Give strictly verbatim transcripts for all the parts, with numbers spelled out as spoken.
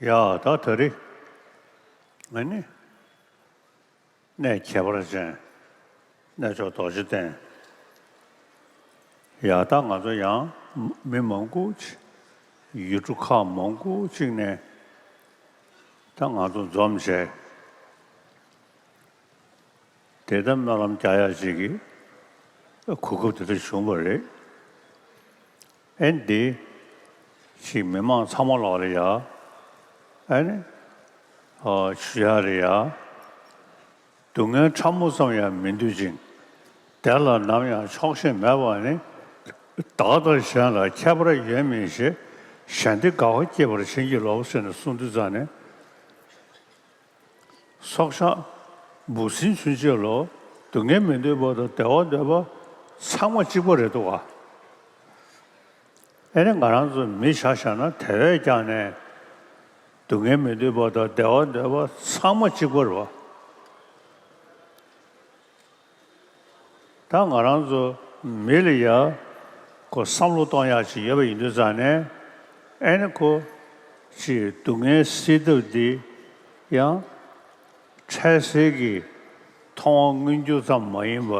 ཡ་ད་ད་རེས་ཨ་ནི་གནས་ཁྱད་པར་ཅན་གནས་མཆོག་རྡོ་རྗེ་གདན། ཡ་ད་ང་ཚོ་ཡང་མི་མང་པོ་ཅིག་ཡུལ་གྲུ་ཁག་མང་པོ་ཅིག་ནས་ད་ང་ཚོ་འཛོམས་བྱས། དེ་ལྟར་སྨོན་ལམ་རྒྱག་ཡག་ཅིག་གི་གོ་སྐབས་དེ་འདྲ་བྱུང་བ་རེད། ཨེ་འདི་ཞིག་མི་མང་ཚང་མ་ལོག་ལ་ཡ་ཨེ་ནི་ཨ་ཞུ་ཡག་རེད་ཡ། སྡུག་བསྔལ་ཕྲ་མོ་ཙམ་ཡང་མི་འདོད་ཅིང་། དེ་ལ་ནམ་ཡང་ཆོག་ཤེས་མེད་པ་ནི། བདག་དང་གཞན་ལ་ཁྱད་པར་ཡོད་མིན་ཞེས། གཞན་བདེ་དགའ་བ་སྐྱེད་པར་བྱིན་གྱིས་རློབས་ཟེར་ནས་གསུངས་དུས་ཙང་ནས། སྲོག་ཆགས་འབུ་སྲིན་ཚུན་ཆད་ལོ། སྡུག་བསྔལ་མི་འདོད་པ་དང་བདེ་བ་འདོད་པ་ཚང་མ་གཅིག་པ་རེད་འདུག་ག། ཨེ་ནི་ང་རང་ཚོ་མི་ཆ་བཞག་ན་དེ་བས་ཀྱང་ནས་སྡུག་བསྔལ་མི་འདོད་པ་དང་བདེ་བ་འདོད་པ་ཚང་མ་གཅིག་པ་རེད་བ། ད་ང་རང་ཚོ་མི་ལ་ཡ་ཁོ་བསམ་བློ་གཏོང་ཡག་ཅིག་ཡོད་པ་ཡིན་དུས་ཙང་ནས། ཨེ་ནི་ཁོ་ཅིག་སྡུག་བསྔལ་སེལ་ཐབས་འདི་ཡང་འཕྲལ་སེལ་གྱི་མཐོང་བ་མངོན་གྱུར་ཙམ་མ་ཡིན་པ་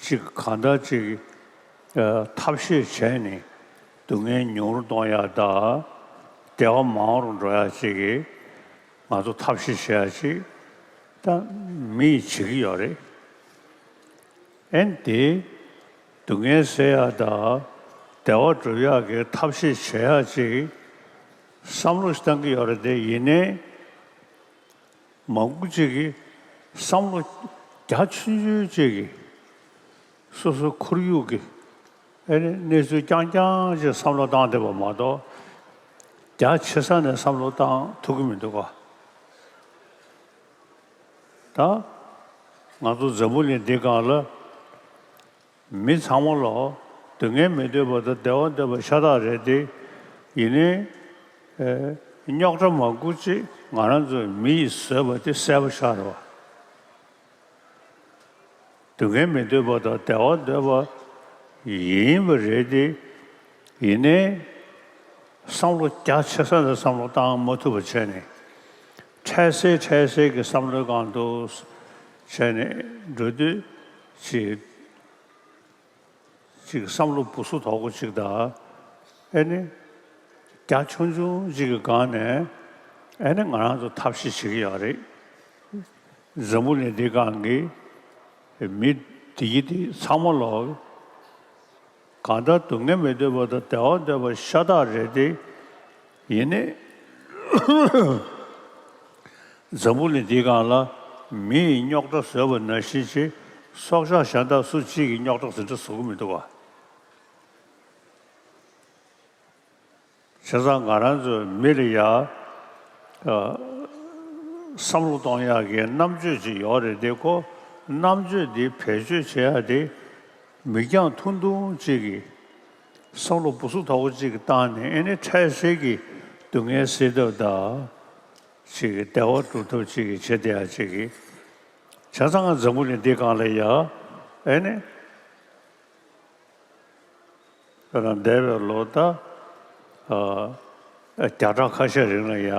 ཅིག་གང་ལྟར་ཅིག་ཨ་ཐབས་ཤེས་བྱས་ནས་སྡུག་བསྔལ་ཉུང་རུ་གཏོང་ཡག་དང་བདེ་བ་མང་རུ་འགྲོ་ཡག་ཅིག་གི་ང་ཚོ་ཐབས་ཤེས་བྱེད་ཡག་ཅིག་ད་མི་ཡིས་བྱེད་ཀྱི་ཡོད་རེད། ཨེ་ནི་དེ་སྡུག་བསྔལ་སེལ་ཡག་དང་བདེ་བ་སྒྲུབ་ཡག་གི་ཐབས་ཤེས་བྱེད་ཡག་ཅིག་བསམ་བློ་ཞིག་བཏང་གི་ཡོད་རེད་དེ། ཡིན་ནའི་མང་པོ་ཅིག་གིས་བསམ་བློ་རྒྱ་ཆུང་ཆུང་ཅིག་གིས་སོ་སོའི་ཁོར་ཡུག་གི་ཨེ་ནི་གནས་ཚུལ་རྐྱང་རྐྱང་ཅིག་བསམ་བློ་བཏང་བསྡད་པ་མ་གཏོགས། རྒྱ་ཆེ་ས་ནས་བསམ་བློ་བཏང་ཐུབ་ཀྱི་མི་འདུག་ག། ད་ང་ཚོ་འཛམ་བུ་གླིང་འདི་སྒང་ལ་མི་ཚང་མ་ལོ་སྡུག་བསྔལ་མི་འདོད་པ་དང་བདེ་བ་འདོད་པ་ཤ་སྟག་རེད་དེ། ཡིན་ནའི་ཨེ་རྙོག་དྲ་མང་པོ་ཅིག་ང་རང་ཚོ་མི་ཡིས་བཟོས་པ་དེ་གསལ་པོ་ཤར་བ། སྡུག་བསྔལ་མི་འདོད་པ་དང་བདེ་བ་འདོད་པ་ཡིན་པ་རེད་དེ། ཡིན་ནའི་བསམ་བློ་རྒྱ་ཆེ་ས་ནས་བསམ་བློ་བཏང་མ་ཐུབ་པ་བྱས་ནས། འཕྲལ་སེལ་འཕྲལ་སེལ་གྱི་བསམ་བློའི་སྒང་དུ་བྱས་ནས་འགྲོ་དུས་ཅིག་ཅིག་བསམ་བློ་སྦུ་སུབ་དོག་པོ་ཅིག་དང་། ཨེ་ནི་རྒྱ་ཆུང་ཆུང་ཅིག་གི་སྒང་ནས་ཨེ་ནི་ང་རང་ཚོ་ཐབས་ཤེས་བྱེད་ཀྱི་ཡོད་རེད། འཛམ་བུ་གླིང་འདི་སྒང་གི་མི་བདེ་སྐྱིད་འདི་ཚང་མ་ལོ་གང་ལྟར་སྡུག་བསྔལ་མི་འདོད་པ་དང་བདེ་བ་འདོད་པ་ཤ་སྟག་རེད་དེ། ཡིན་ནའི་འཛམ་བུ་གླིང་འདིའི་སྒང་ལ་མི་ཡིས་རྙོག་དྲ་བཟོས་པ་ནང་བཞིན་ཅིག་སྲོག་ཆགས་གཞན་དག་སུ་གཅིག་གིས་རྙོག་དྲ་ཟིན་བྲིས་བཟོ་གི་མི་འདུག་ག། བྱས་ཙང་ང་རང་ཚོའི་མི་ལ་ཡ་ཨ་བསམ་བློ་གཏོང་ཡག་གི་རྣམ་དཔྱོད་ཅིག་ཡོད་རེད་དེ། ཁོ་རྣམ་དཔྱོད་འདི་བེད་སྤྱོད་བྱེད་ཡག་དེ་མིག་རྒྱང་ཐུང་ཐུང་ཅིག་གིས་བསམ་བློ་སྦུ་སུབ་དོག་པོ་ཅིག་གིས་བཏང་ནས། ཨེ་ནི་འཕྲལ་སེལ་གྱི་སྡུག་བསྔལ་སེལ་ཐབས་དང་ཅིག་གི་བདེ་བ་སྒྲུབ་ཐབས་ཅིག་གི་བྱེད་བསྡད་ཡག་ཅིག་གི། བྱས་ཙང་ང་འཛམ་བུ་གླིང་འདི་སྒང་ལ་ཡ་ཨེ་ནི། དཔེར་ན་འདས་པའི་ལོ་ད་ཨ་བརྒྱ་ཕྲག་ཁ་ཤས་རིང་ལ་ཡ་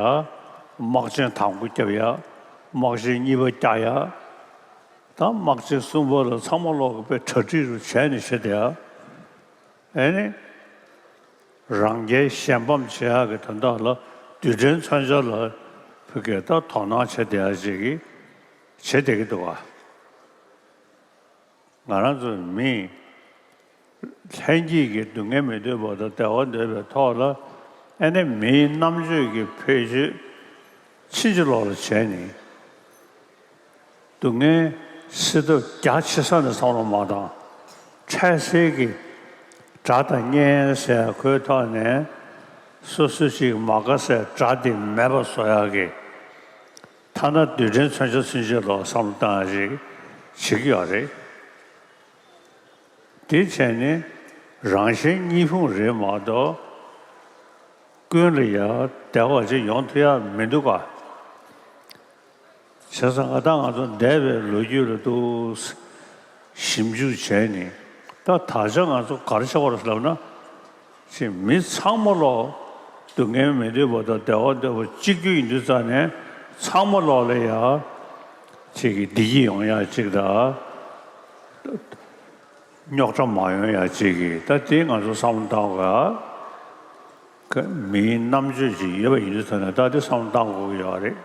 དམག་ཆེན་དང་པོ་བརྒྱབ་ཡ། དམག་ཆེན་གཉིས་པ་བརྒྱབ་ཡ། ད་དམག་ཆེན་གསུམ་པ་ལ་ཚང་མ་ལོག་གི་དཔེ་གྲ་སྒྲིག་རུ་བྱས་ནས་བྱེད་བསྡད་ཡ། ཨེ་ནི་རང་རྒྱལ་གཞན་ཕམ་བྱེད་ཡག་གི་དོན་དག་ལ་རྡུལ་ཕྲན་མཚོན་ཆ་ལ་ཕ་གིར་ད་དོ་སྣང་བྱེད་བསྡད་ཡ་ཅིག་གི་བྱེད་བསྡད་ཀྱི་འདུག་ག། ང་རང་ཚོ་མི་ལྷན་སྐྱེས་ཀྱི་སྡུག་བསྔལ་མི་འདོད་པ་དང་བདེ་བ་འདོད་པའི་ཐོག་ལ། ཨེ་ནི་མིའི་རྣམ་དཔྱོད་ཀྱི་བེད་སྤྱོད་ཕྱིན་ཅི་ལོག་ལ་བྱས་ནས། སྡུག་བསྔལ་སེལ་ཐབས་རྒྱ་ཆེ་ས་ནས་བསམ་བློ་མ་བཏང་། འཕྲལ་སེལ་གྱི་དགྲ་དང་གཉེན་ཟེར་ཁོའི་ཐོག་ནས་སོ་སོ་ཅིག་མ་དགའ་སའི་དགྲ་དེ་མེད་པ་བཟོ་ཡག་གི། ཐ་ན་རྡུལ་ཕྲན་མཚོན་ཆ་ཚུན་ཆད་ལ་བསམ་བློ་བཏང་ཡག་ཅིག་བྱེད་ཀྱི་ཡོད་རེད། དེ་བྱས་ནས་རང་གཞན་གཉིས་ཕུང་རེད་མ་གཏོགས། ཀུན་ལ་ཡ་བདེ་བ་ཅིག་ཡོང་ཐུབ་ཡག་མི་འདུག་ག། བྱས་ཙང་ང་དང་ང་ཚོ་འདས་པའི་ལོ་རྒྱུས་ལ་ཏོག་ཙམ་ཞིབ་འཇུག་བྱས་ནས། ད་ད་ཆ་ང་ཚོ་ག་རེ་བྱེད་དགོས་རེད་ལབ་ན། ཅིག་མི་ཚང་མ་ལོ་ སྡུག་བསྔལ་མི་འདོད་པ་དང་བདེ་བ་འདོད་པ་གཅིག་གྱུར་ཡིན་དུས་ཙང་ནས་ཚང་མ་ལོག་ལ་ཡ་ཅིག་གི་བདེ་སྐྱིད་ཡོང་ཡ་ཅིག་དང་རྙོག་དྲ་མ་ཡོང་ཡ་ཅིག་གི་ད་དེ་ང་ཚོ་བསམ་བློ་བཏང་དགོས་ཡ། མིའི་རྣམ་དཔྱོད་ཅིག་ཡོད་པ་ཡིན་དུས་ཙང་ནས་ད་དེ་བསམ་བློ་བཏང་དགོས་ཀྱི་ཡོད་རེད།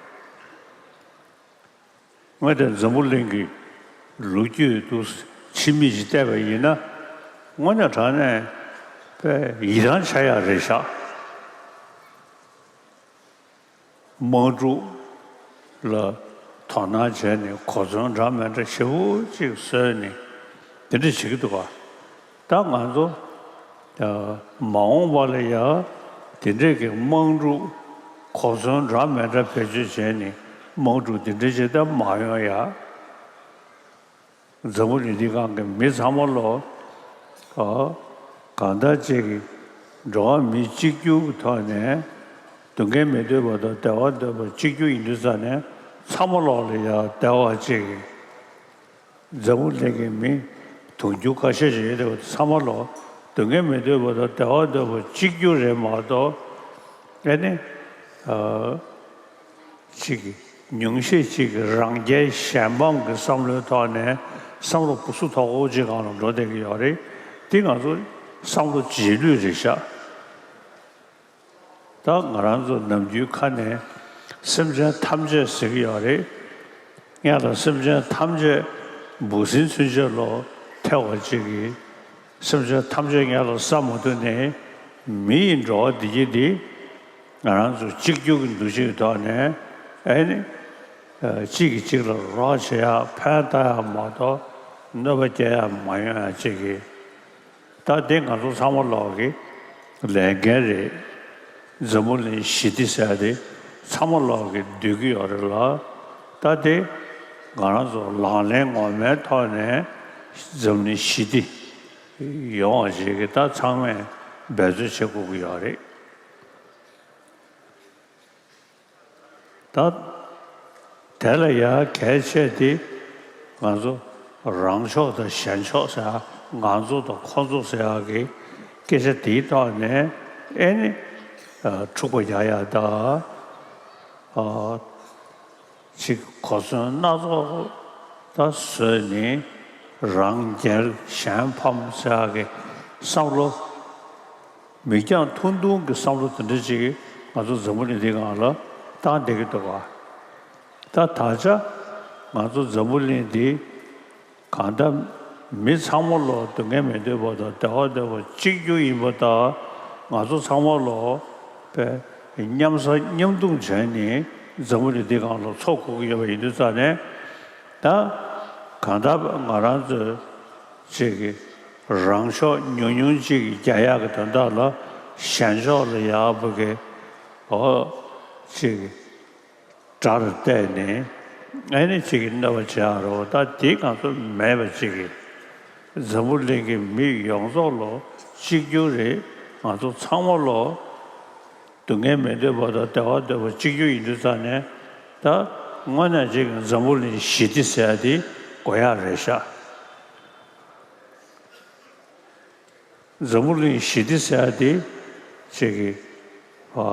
ངས་དེ་འཛམ་བུ་གླིང་གི་ལོ་རྒྱུས་དུ་ཕྱི་མིག་ཅིག་བལྟས་པ་ཡིན་ན། དངོས་གནས་དྲང་གནས་དཔེ་ཡི་རང་ཆགས་ཡག་རེད་ཤག་དམག་འཁྲུག་ལ་དོ་སྣང་བྱས་ནས་གོ་མཚོན་འདྲ་མི་འདྲ་ཞེ་པོ་ཅིག་བཟོས་ནས་དེ་འདྲ་བྱེད་ཀྱི་འདུག་ག་ད་ང་ཚོ་ཨ་མ་འོངས་པ་ལ་ཡ་དེ་འདྲས་ཀྱི་དམག་འཁྲུག་གོ་མཚོན་འདྲ་མི་འདྲ་བེད་སྤྱོད་བྱས་ནས་དམག་འཁྲུག་དེ་འདྲས་བྱེད་ཐབས་མ་ཡོང་ཡ། འཛམ་བུ་གླིང་འདི་སྒང་གི་མི་ཚང་མ་ལོ་ཨ་གང་ལྟར་ཅིག་གི་འགྲོ་བ་མི་གཅིག་གྱུར་གྱི་ཐོག་ནས་སྡུག་བསྔལ་མི་འདོད་པ་དང་བདེ་བ་འདོད་པ་གཅིག་གྱུར་ཡིན་དུས་ཙང་ནས་ཚང་མ་ལོག་ལ་ཡ་བདེ་བ་ཅིག་གི་འཛམ་བུ་གླིང་གི་མི་དུང་ཕྱུར་ཁ་ཤས་ཤིག་ཡོད་དེ་ཚང་མ་ལོ་སྡུག་བསྔལ་མི་འདོད་པ་དང་བདེ་བ་འདོད་པ་གཅིག་གྱུར་རེད་མ་གཏོགས། ཨེ་ནི་ཨ་གཅིག་གི་ཉུང་ཤས་གཅིག་གི་རང་རྒྱལ་གཞན་ཕམ་གྱི་བསམ་བློའི་ཐོག་ནས་བསམ་བློ་སྦུ་སུ་དོག་པོ་ཅིག་སྒང་ལ་འགྲོ་བསྡད་ཀྱི་ཡོད་རེད། འདི་ང་ཚོ་བསམ་བློ་རྗེས་ལུས་རེད་ཤག་ད་ང་རང་ཚོ་ནམ་རྒྱུན་ཁ་ནས་སེམས་ཅན་ཐམས་ཅད་ཟེར་གྱི་ཡོད་རེད། སྔོན་ལ་སེམས་ཅན་ཐམས་ཅད་འབུ་སྲིན་ཚུན་ཆད་ལོ་ཐེ་བ་གཅིག་གིས་སེམས་ཅན་ཐམས་ཅད་སྔོན་ལ་བསམ་མ་ཐུབ་ནས་མི་ཡི་འགྲོ་བ་འདི་གྱིས་འདི་ང་རང་ཚོ་གཅིག་གྱུར་གྱི་འདུ་ཤེས་ཀྱི་ཐོག་ནས་ཨེ་ནི་གཅིག་གིས་གཅིག་ལ་རོགས་བྱེད་ཡག་ཕན་བཏགས་ཡག་མ་གཏོགས་གནོད་པ་སྐྱེལ་ཡག་མ་ཡོང་ཡག་ཅིག་གིས། ད་དེ་ང་ཚོ་ཚང་མ་ལོག་གི་ལས་འགན་རེད། འཛམ་བུ་གླིང་ཞི་བདེ་ཟེར་ཡ་དེ་ཚང་མ་ལོག་གི་འདོད་ཀྱི་ཡོད་རེད་ལ། ད་དེ་ང་རང་ཚོ་ལག་ལེན་ངོ་མའི་ཐོག་ནས་འཛམ་གླིང་ཞི་བདེ་ཡོང་བ་ཞིག་གི་ད་ཚང་མས་འབད་རྩོལ་བྱེད་དགོས་ཀྱི་ཡོད་རེད། ད་དེ་ལ་ཡ་གལ་ཆེ་དེ་ང་ཚོ་རང་ཕྱོགས་དང་གཞན་ཕྱོགས་ཟེར་ཡ་ང་ཚོ་དང་ཁོ་ཚོ་ཟེར་ཡ་གི་སྐད་ཆ་དེའི་ཐོག་ནས་ཨེ་ནི་འཁྲུག་པ་རྒྱག་ཡ་ད་ཅིག་གོ་མཚོན་སྣ་ཚོགས་ད་བཟོས་ནས་རང་རྒྱལ་གཞན་ཕམ་ཟེར་ཡ་གི་བསམ་བློ། མིག་རྒྱང་ཐུང་ཐུང་གི་བསམ་བློ་དེ་འདྲ་ཅིག་ང་ཚོ་འཛམ་བུ་གླིང་འདིའི་སྒང་ལ་བཏང་བསྡད་ཀྱི་འདུག་ག་ད་ད་ཆ་ང་ཚོ་འཛམ་བུ་གླིང་འདི་གང་ལྟར་མི་ཚང་མ་ལོ་སྡུག་བསྔལ་མི་འདོད་པ་དང་བདེ་བ་འདོད་པ་གཅིག་གྱུར་ཡིན་པ་དང་། ང་ཚོ་ཚང་མ་ལོ་དཔེ་མཉམ་ཟ་མཉམ་འཐུང་བྱས་ནས་འཛམ་བུ་གླིང་འདིའི་སྒང་ལ་འཚོ་དགོས་ཀྱི་ཡོད་པ་ཡིན་དུས་ཙང་ནས། ད་གང་ལྟར་ང་རང་ཚོས་ཅིག་གི་རང་ཕྱོགས་ཉུང་ཉུང་ཅིག་གི་རྒྱག་ཡག་གི་དོན་དག་ལ་གཞན་ཕྱོགས་ལ་ཡག་པོ་གི་འོ་ཅིག་གི་དགྲར་བལྟས་ནས་ཨེ་ནི་ཅིག་གི་གནོད་པ་བྱེད་ཡག་རེད་བ། ད་དེ་ང་ཚོ་མེད་པ་ཅིག་གི་འཛམ་བུ་གླིང་གི་མི་ཡོངས་རྫོགས་ལོ་གཅིག་གྱུར་རེད། ང་ཚོ་ཚང་མ་ལོ་སྡུག་བསྔལ་མི་འདོད་པ་དང་བདེ་བ་འདོད་པ་གཅིག་གྱུར་ཡིན་དུས་ཙང་ནས། ད་དངོས་གནས་ཅིག་འཛམ་བུ་གླིང་ཞི་བདེ་ཟེར་ཡ་དེ་དགོས་ཡག་རེད་ཤག་འཛམ་བུ་གླིང་ཞི་བདེ་ཟེར་ཡ་དེ་ཅིག་གི་ཨ་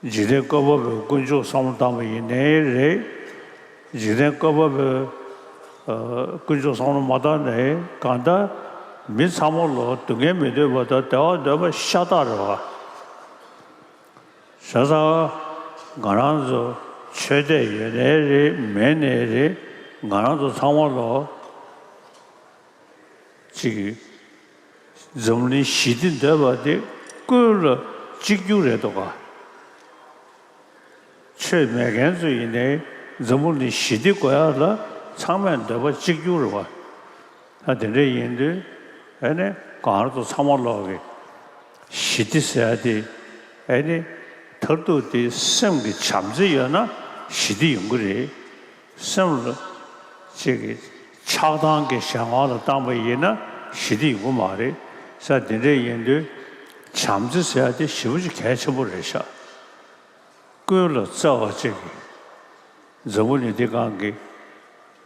འཇིག་རྟེན་བཀོད་པ་པོའི་དཀོན་མཆོག་བསམ་བློ་བཏང་པ་ཡིན་ནའི་རེད། འཇིག་རྟེན་བཀོད་པ་པོའི་ཨ་དཀོན་མཆོག་བསམ་བློ་མ་བཏང་ནའི་གང་ལྟར་མི་ཚང་མ་ལོ་སྡུག་བསྔལ་མི་འདོད་པ་དང་བདེ་བ་འདོད་པ་ཤ་སྟག་རེད་བ། བྱས་ཙང་ང་རང་ཚོ་ཆོས་དད་ཡོད་ནའི་རེད་མེད་ནའི་རེད། ང་རང་ཚོ་ཚང་མ་ལོ་ཅིག་འཛམ་གླིང་ཞི་བདེ་འདོད་པ་དེ་ཀུན་ལ་གཅིག་གྱུར་རེད་འདུག་ག་ཆོས་མེད་མཁན་ཚོ་ཡིན་ནའི་འཛམ་བུ་གླིང་ཞི་བདེ་དགོས་ཡག་ལ་ཚང་མས་འདོད་པ་གཅིག་གྱུར་རེད་བ། ད་དེ་འདྲ་ཡིན་དུས་ཨེ་ནི་གང་ལྟར་ཚང་མ་ལོག་གི་ཞི་བདེ་ཟེར་ཡ་དེ་ཨེ་ནི་མཐར་ཐུག་དེ་སེམས་ཀྱི་བྱམས་བརྩེ་ཡོད་ན་ཞི་བདེ་ཡོང་གི་རེད། སེམས་ལ་ཅིག་གི་ཆགས་སྡང་གི་གཞན་དབང་ལ་བཏང་པ་ཡིན་ན་ཞི་བདེ་ཡོང་གི་མ་རེད། ས་དེ་འདྲ་ཡིན་དུས་བྱམས་བརྩེ་ཟེར་ཡ་དེ་ཞེ་པོ་ཅིག་གལ་ཆེན་པོ་རེད་ཤག་ཀུན་ལ་བརྩེ་བ་ཅིག་གི་འཛམ་བུ་གླིང་འདི་སྒང་གི་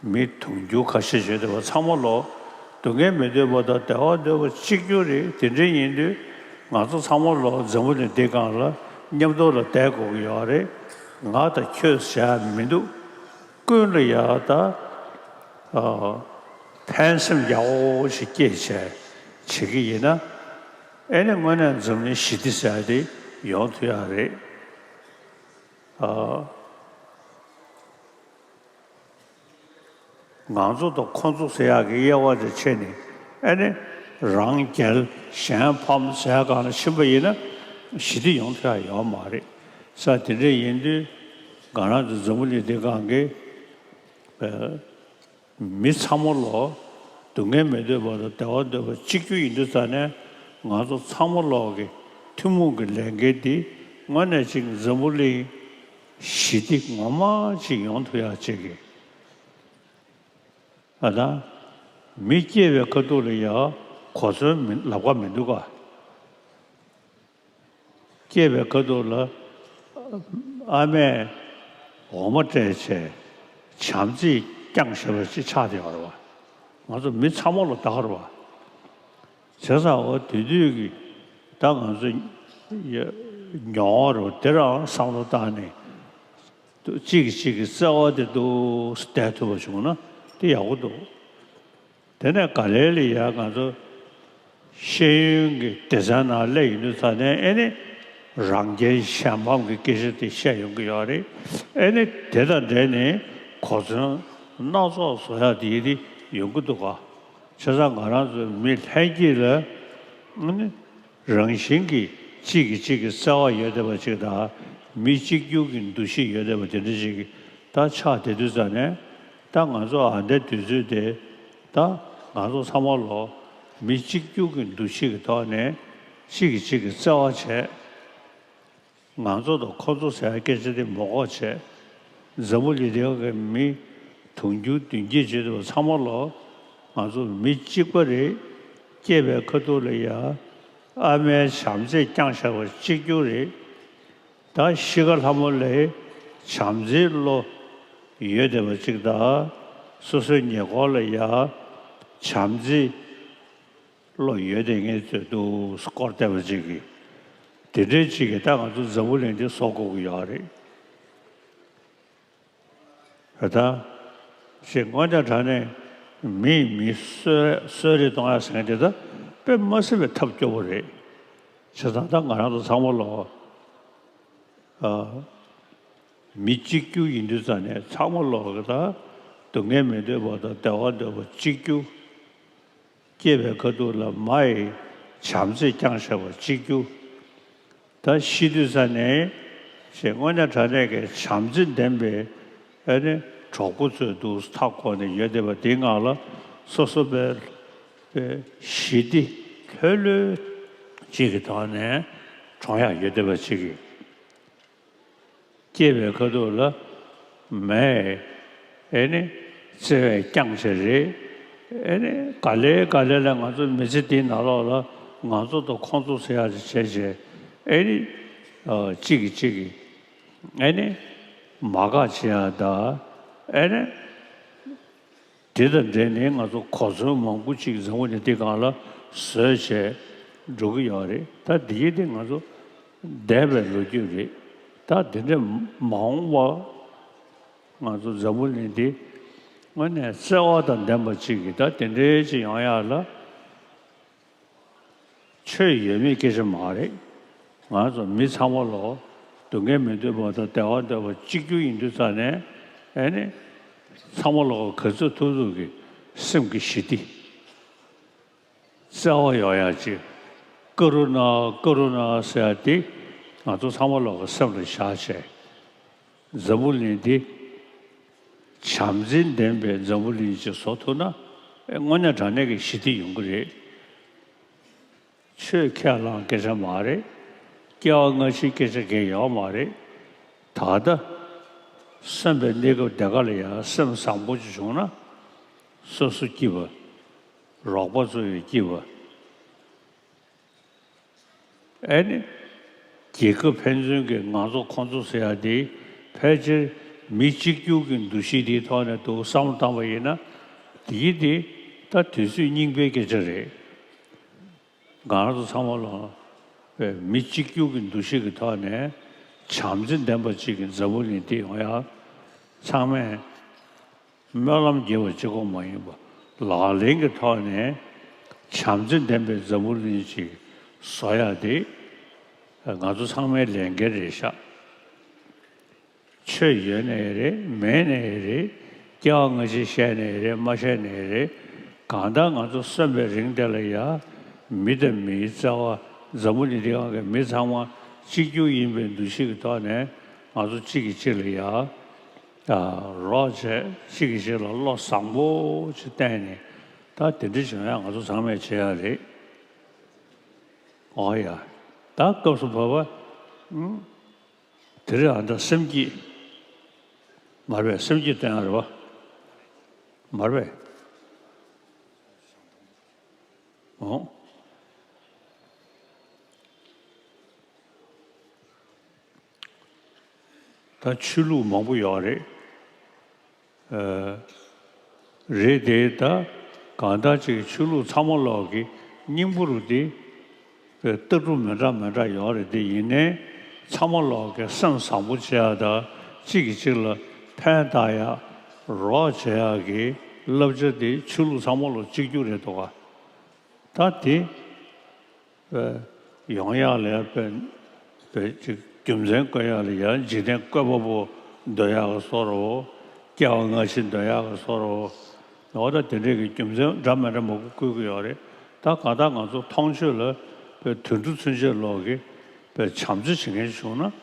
མི་དུང་ཕྱུར་ཁ་ཤས་བྱས་བསྡད་པ་ཚང་མ་ལོ་སྡུག་བསྔལ་མི་འདོད་པ་དང་བདེ་བ་འདོད་པ་གཅིག་གྱུར་རེད། དེ་འདྲ་ཡིན་དུས་ ང་ཚོ་ཚང་མ་ལོ་འཛམ་བུ་གླིང་འདི་སྒང་ལ་མཉམ་དུ་ལ་བསྡད་དགོས་ཀྱི་ཡོད་རེད། ང་དང་ཁྱོད་ཟེར་ཡ་མི་འདུག་ཀུན་ལ་ཡ་ད་ཨ། ཕན་སེམས་ཡག་པོ་ཞིག་སྐྱེས་བྱས་བྱེད་ཀྱི་ཡིན་ན། ཨེ་ནི་དངོས་གནས་འཛམ་གླིང་ཞི་བདེ་ཟེར་ཡ་དེ་ཡོང་ཐུབ་ཡ་རེད། ཨ། ང་ཚོ་དང་ཁོ་ཚོ་ཟེར་ཡག་གི་དབྱེ་བ་དེ་ཕྱེ་ནས། ཨེ་ནི་རང་རྒྱལ་གཞན་ཕམ་ཟེར་ཡག་སྒང་ལ་ཕྱིན་པ་ཡིན་ན་ཞི་བདེ་ཡོང་ཐུབ་ཡ་ཡོད་མ་རེད། ས་དེ་འདྲ་ཡིན་དུས་ང་རང་ཚོ་འཛམ་བུ་གླིང་འདི་སྒང་གི་ཨ། མི་ཚང་མ་ལོ་སྡུག་བསྔལ་མི་འདོད་པ་དང་བདེ་བ་འདོད་པ་གཅིག་གྱུར་ཡིན་དུས་ཙ་ནས། ང་ཚོ་ཚང་མ་ལོ་གི་ཐུན་མོང་གི་ལས་འགན་འདི་དངོས་གནས་ཅིག་འཛམ་བུ་གླིང་ཞི་བདེ་ངོ་མ་ཅིག་ཡོང་ཐུབ་ཡག་ཅིག་གི། ཨ་ད། མི་སྐྱེས་པའི་ཁ་ཐུག་ལ་ཡ་གོ་མཚོན་མི་ལབ་ཀ་མི་འདུག་ག་སྐྱེས་པའི་ཁ་ཐུག་ལ་ཨ་མས་འོ་མ་སྤྲད་བྱས་བྱམས་བརྩེས་བསྐྱངས་བཞག་པ་ཅིག་ཆགས་བསྡད་ཡོད་རེད་བ། ང་ཚོ་མི་ཚང་མ་ལ་ད་ག་རེད་བ། བྱས་ཙང་འོ་དེ་དུས་ཀྱི་ད་ང་ཚོ་ཡ་མྱོང་བ་རེད་བ། དེ་རང་བསམ་བློ་བཏང་ནས་གཅིག་གིས་གཅིག་གི་བརྩེ་བ་དེ་འདུག་སེ་བསྡད་ཐུབ་པ་བྱུང་ན་དེ་ཡག་པོ་འདུག་དེ་ནས་ག་ལེ་ལ་ཡ་ང་ཚོ་ཤེས་ཡོན་གྱི་སྡེ་ཚན་ནང་སླེབས་ཡོང་དུས་ཙ་ནས། ཨེ་ནི་རང་རྒྱལ་གཞན་ཕམ་གྱི་སྐད་ཆ་དེ་བཤད་ཡོང་གི་ཡོད་རེད། ཨེ་ནི་དེ་དང་འབྲེལ་ནས་གོ་མཚོན་སྣ་ཚོགས་བཟོ་ཡ་དེ་དེ་ཡོང་གི་འདུག་ག་བྱས་ཙང་ང་རང་ཚོ་མི་ལྷན་སྐྱེས་ལ་ཨེ་ནི་རང་བཞིན་གྱིས་གཅིག་གིས་གཅིག་གི་བརྩེ་བ་ཡོད་བསྡད་པ་ཅིག་དང་། མི་གཅིག་གྱུར་གྱི་འདུ་ཤེས་ཡོད་བསྡད་པ་དེ་འདྲ་ཞིག་གི་ད་ཆགས་བསྡད་དུས་ཙ་ནས། ད་ང་ཚོ་ཨ་འདྲ་དུས་ཚོད་དེ་ད་ང་ཚོ་ཚང་མ་ལོ་མི་གཅིག་གྱུར་གྱི་འདུ་ཤེས་ཀྱི་ཐོག་ནས་གཅིག་གིས་གཅིག་གི་བརྩེ་བ་བྱས། ང་ཚོ་དང་ཁོ་ཚོ་ཟེར་བའི་སྐད་ཆ་དེ་མ་གོ་བྱས། འཛམ་བུ་གླིང་འདིའི་གི་མི་དུང་ཕྱུར་བདུན་བརྒྱད་བརྗེས་འདུག་པ་ཚང་མ་ལོ་ང་ཚོ་མི་གཅིག་པ་རེད། སྐྱེས་པའི་ཁ་ཐུག་ལ་ཡ་ཨ་མའི་བྱམས་བརྩེས་བསྐྱངས་བཞག་པ་གཅིག་གྱུར་རེད། ད་གཤིས་ཀ་ལྷ་མོ་ལ་བྱམས་བརྩེའི་བློ་ཡོད་བསྡད་པ་ཅིག་དང་། སོ་སོའི་ཉེ་འཁོར་ལ་ཡ་བྱམས་བརྩེའི་བློ་ཡོད་བསྡད་མཁན་ཚོས་འདུག་སྐོར་བསྡད་པ་ཅིག་གིས། དེ་འདྲའི་ཅིག་གིས་ད་ང་ཚོ་འཛམ་བུ་གླིང་འདི་བཟོ་དགོས་ཀྱི་ཡོད་རེད། ད་ཞེས་དངོས་གནས་དྲང་གནས་མིས་མི་གསོད་གསོད་རེས་གཏོང་ཡ་ཟེར་མཁན་དེ་ད་དཔེ་མ་སྲིད་པའི་ཐབས་སྐྱོ་པོ་རེད། བྱས་ཙང་ད་ང་རང་ཚོ་ཚང་མ་ལོ། ཨ། མི་གཅིག་གྱུར་ཡིན་དུས་ཙ་ནས་ཚང་མ་ལོ་གི་ད་སྡུག་བསྔལ་མི་འདོད་པ་དང་བདེ་བ་འདོད་པ་གཅིག་གྱུར། སྐྱེས་པའི་ཁ་ཐུག་ལ་མ་ཡི་བྱམས་བརྩེས་བསྐྱངས་བཞག་པ་གཅིག་གྱུར། ད་ཤི་དུས་ཙ་ནས་ཞེས་དངོས་གནས་དྲང་གནས་ཀྱི་བྱམས་བརྩེ་ལྡན་པའི་ཨ་ནི་གྲོགས་པོ་ཚོས་འདུག་མཐའ་བསྐོར་ནས་ཡོད་བསྡད་པ་དེའི་ངང་ལ་སོ་སོ་པའི་པའི་ཞི་བདེ་ལྷོད་ལྷོད་ཅིག་གི་ཐོག་ནས་གྲོངས་ཡག་ཡོད་བསྡད་པ་ཅིག་གིས། སྐྱེས་པའི་ཁ་ཐུག་ལ་མས་ཨེ་ནི་བརྩེ་བས་བསྐྱངས་བྱས་རེད། ཨེ་ནི་ག་ལེ་ག་ལེ་ལ་ང་ཚོ་མི་ཚེ་འདིའི་ནང་ལོགས་ལ་ང་ཚོ་དང་ཁོང་ཚོ་ཟེར་ཡག་ཅིག་བྱས་བྱས། ཨེ་ནི་ཨ་གཅིག་གིས་གཅིག་གི་ཨེ་ནི་མ་དགའ་བྱེད་ཡག་དང་། ཨེ་ནི། དེ་དང་འབྲེལ་ནས་ང་ཚོ་གོ་མཚོན་མང་པོ་ཅིག་འཛམ་བུ་གླིང་འདི་སྒང་ལ་བཟོས་བྱས་འགྲོ་གི་ཡོད་རེད། ད་འདི་གི་དེ་ང་ཚོ་འདས་པའི་ལོ་རྒྱུས་རེད། ད་དེ་འདྲ་མ་འོངས་པ་ང་ཚོ་འཛམ་བུ་གླིང་འདི་དངོས་གནས་བརྩེ་བ་དང་ལྡན་པ་ཅིག་གིས་ད་དེ་འདྲའི་ཅིག་ཡོང་ཡག་ལ། ཆོས་ཡོད་མེད་སྐད་ཆ་མ་རེད། ང་ཚོ་མི་ཚང་མ་ལོ་སྡུག་བསྔལ་མི་འདོད་པ་དང་བདེ་བ་འདོད་པ་གཅིག་གྱུར་ཡིན་དུས་ཙ་ནས། ཨེ་ནི་ཚང་མ་ལོ་ག་ཚོད་ཐུབ་ཐུབ་ཀྱི་སེམས་ཀྱི་ཞི་བདེ། བརྩེ་བ་ཡོང་ཡག་ཅིག་ཀ་རུ་ཎ་ཀ་རུ་ཎ་ཟེར་ཡག་དེ་ང་ཚོ་ཚང་མ་ལོ་ག་སེམས་ལ་བཞག་བྱས། འཛམ་བུ་གླིང་འདི་བྱམས་བརྩེ་ལྡན་པའི་འཛམ་བུ་གླིང་ཅིག་བཟོ་ཐུབ་ན། ཨེ་དངོས་གནས་དྲང་གནས་ཀྱི་ཞི་བདེ་ཡོང་གི་རེད། ཆོས་ཁས་བླངས་སྐད་ཆ་མ་རེད། སྐྱེ་བ་སྔ་ཕྱིའི་སྐད་ཆ་གང་ཡང་ཡོད་མ་རེད། ད་ལྟ་གསོན་པའི་གནས་སྐབས་དེ་ག་ལ་ཡང་སེམས་བཟང་པོ་ཅིག་བྱུང་ན། སོ་སོ་སྐྱིད་པ། རོགས་པ་ཚོ་ཡང་སྐྱིད་པ། ཨེ་ནི། རྒྱལ་ཁབ་ཕན་ཚུན་གྱི་ང་ཚོ་ཁོང་ཚོ་ཟེར་ཡག་དེ་ཕལ་ཆེར་མི་གཅིག་གྱུར་གྱི་འདུ་ཤེས་དེའི་ཐོག་ནས་འདུག་བསམ་བློ་བཏང་པ་ཡིན་ན། དེ་གི་དེ་ད་དུས་ཚོད་རྙིང་པའི་སྐད་ཆ་རེད། ང་རང་ཚོ་ཚང་མ་ལ་ པའི་མི་གཅིག་གྱུར་གྱི་འདུ་ཤེས་ཀྱི་ཐོག་ནས་བྱམས་བརྩེ་ལྡན་པ་ཅིག་གི་འཛམ་བུ་གླིང་འདི་ཡོང་ཡ། ཚང་མས་སྨོན་ལམ་རྒྱབ་པ་གཅིག་པོ་མ་ཡིན་པ། ལག་ལེན་གྱི་ཐོག་ནས་བྱམས་བརྩེ་ལྡན་པའི་འཛམ་བུ་གླིང་ཅིག་བཟོ་ཡ་དེ་ང་ཚོ་ཚང་མའི་ལས་འགན་རེད་ཤག་ཆོས་ཡོད་ནའི་རེད། མེད་ནའི་རེད། སྐྱེ་བ་སྔ་ཕྱི་བཤད་ནའི་རེད། མ་བཤད་ནའི་རེད། གང་ལྟར་ང་ཚོ་གསོན་པའི་རིང་དེ་ལ་ཡ། མི་དང་མིའི་བརྩེ་བ། འཛམ་བུ་གླིང་འདི་སྒང་གི་མི་ཚང་མ་གཅིག་གྱུར་ཡིན་པའི་འདུ་ཤེས་ཀྱི་ཐོག་ནས་ང་ཚོ་གཅིག་གིས་གཅིག་ལ་ཡ། ཨ། རོགས་བྱས། གཅིག་གིས་གཅིག་ལ་བློ་བཟང་པོ་ཅིག་བསྟན་ནས། ད་དེ་འདྲ་བྱུང་ཡ་ང་ཚོ་ཚང་མས་བྱེད་ཡ་རེད། ཨོ་ཡ། ད་སྐབས་སུ་བབ་པ། ཨུམ། དེ་རིང་ཨ་ད་སེམས་བསྐྱེད། མ་རེད་པས། སེམས་བསྐྱེད་བཏོན་ཡ་རེད་པ། མ་རེད་པས། འོང་། ད་ཆོས་ལུགས་མང་པོ་ཡོད་རེད། ཨ། རེད་དེ། ད་གང་ལྟར་ཅིག་ཆོས་ལུགས་ཚང་མ་ལོག་གི་སྙིང་པོ་རུ་དེ་ལྟ་གྲུབ་མི་འདྲ་མི་འདྲ་ཡོད་རེད་དེ། ཡིན་ནའི་ཚང་མ་ལོག་གི་སེམས་བཟང་པོ་བྱེད་ཡ་དང་། གཅིག་གིས་གཅིག་ལ་ཕན་བཏགས་ཡ། རོགས་བྱེད་ཡ་གི་བསླབ་བྱ་དེ་ཆོས་ལུགས་ཚང་མ་ལོག་གཅིག་གྱུར་རེད་འདུག་ག་ད་དེ་ཡོང་ཡག་ལ་ཡ། དཔེ་དཔེ་ཅིག་རྒྱུ་མཚན་བཀོད་ཡག་ལ་ཡ། འཇིག་རྟེན་བཀོད་པ་པོ་འདོད་ཡག་གི་བཟོ་འདྲ་བོ། སྐྱེ་བ་སྔ་ཕྱི་འདོད་ཡག་གི་བཟོ་འདྲ་བོ། འོ་ད་དེ་འདྲས་ཀྱི་རྒྱུ་མཚན་འདྲ་མི་འདྲ་མང་པོ་བཀོད་ཀྱི་ཡོད་རེད། ད་གང་ལྟར་ང་ཚོ་མཐོང་ཆོས་ལ་དཔེ་དུད་འགྲོ་ཚུན་ཆད་ལོག་གི་དཔེ་བྱམས་བརྩེ་བྱེད་མཁན་བྱུང་ན།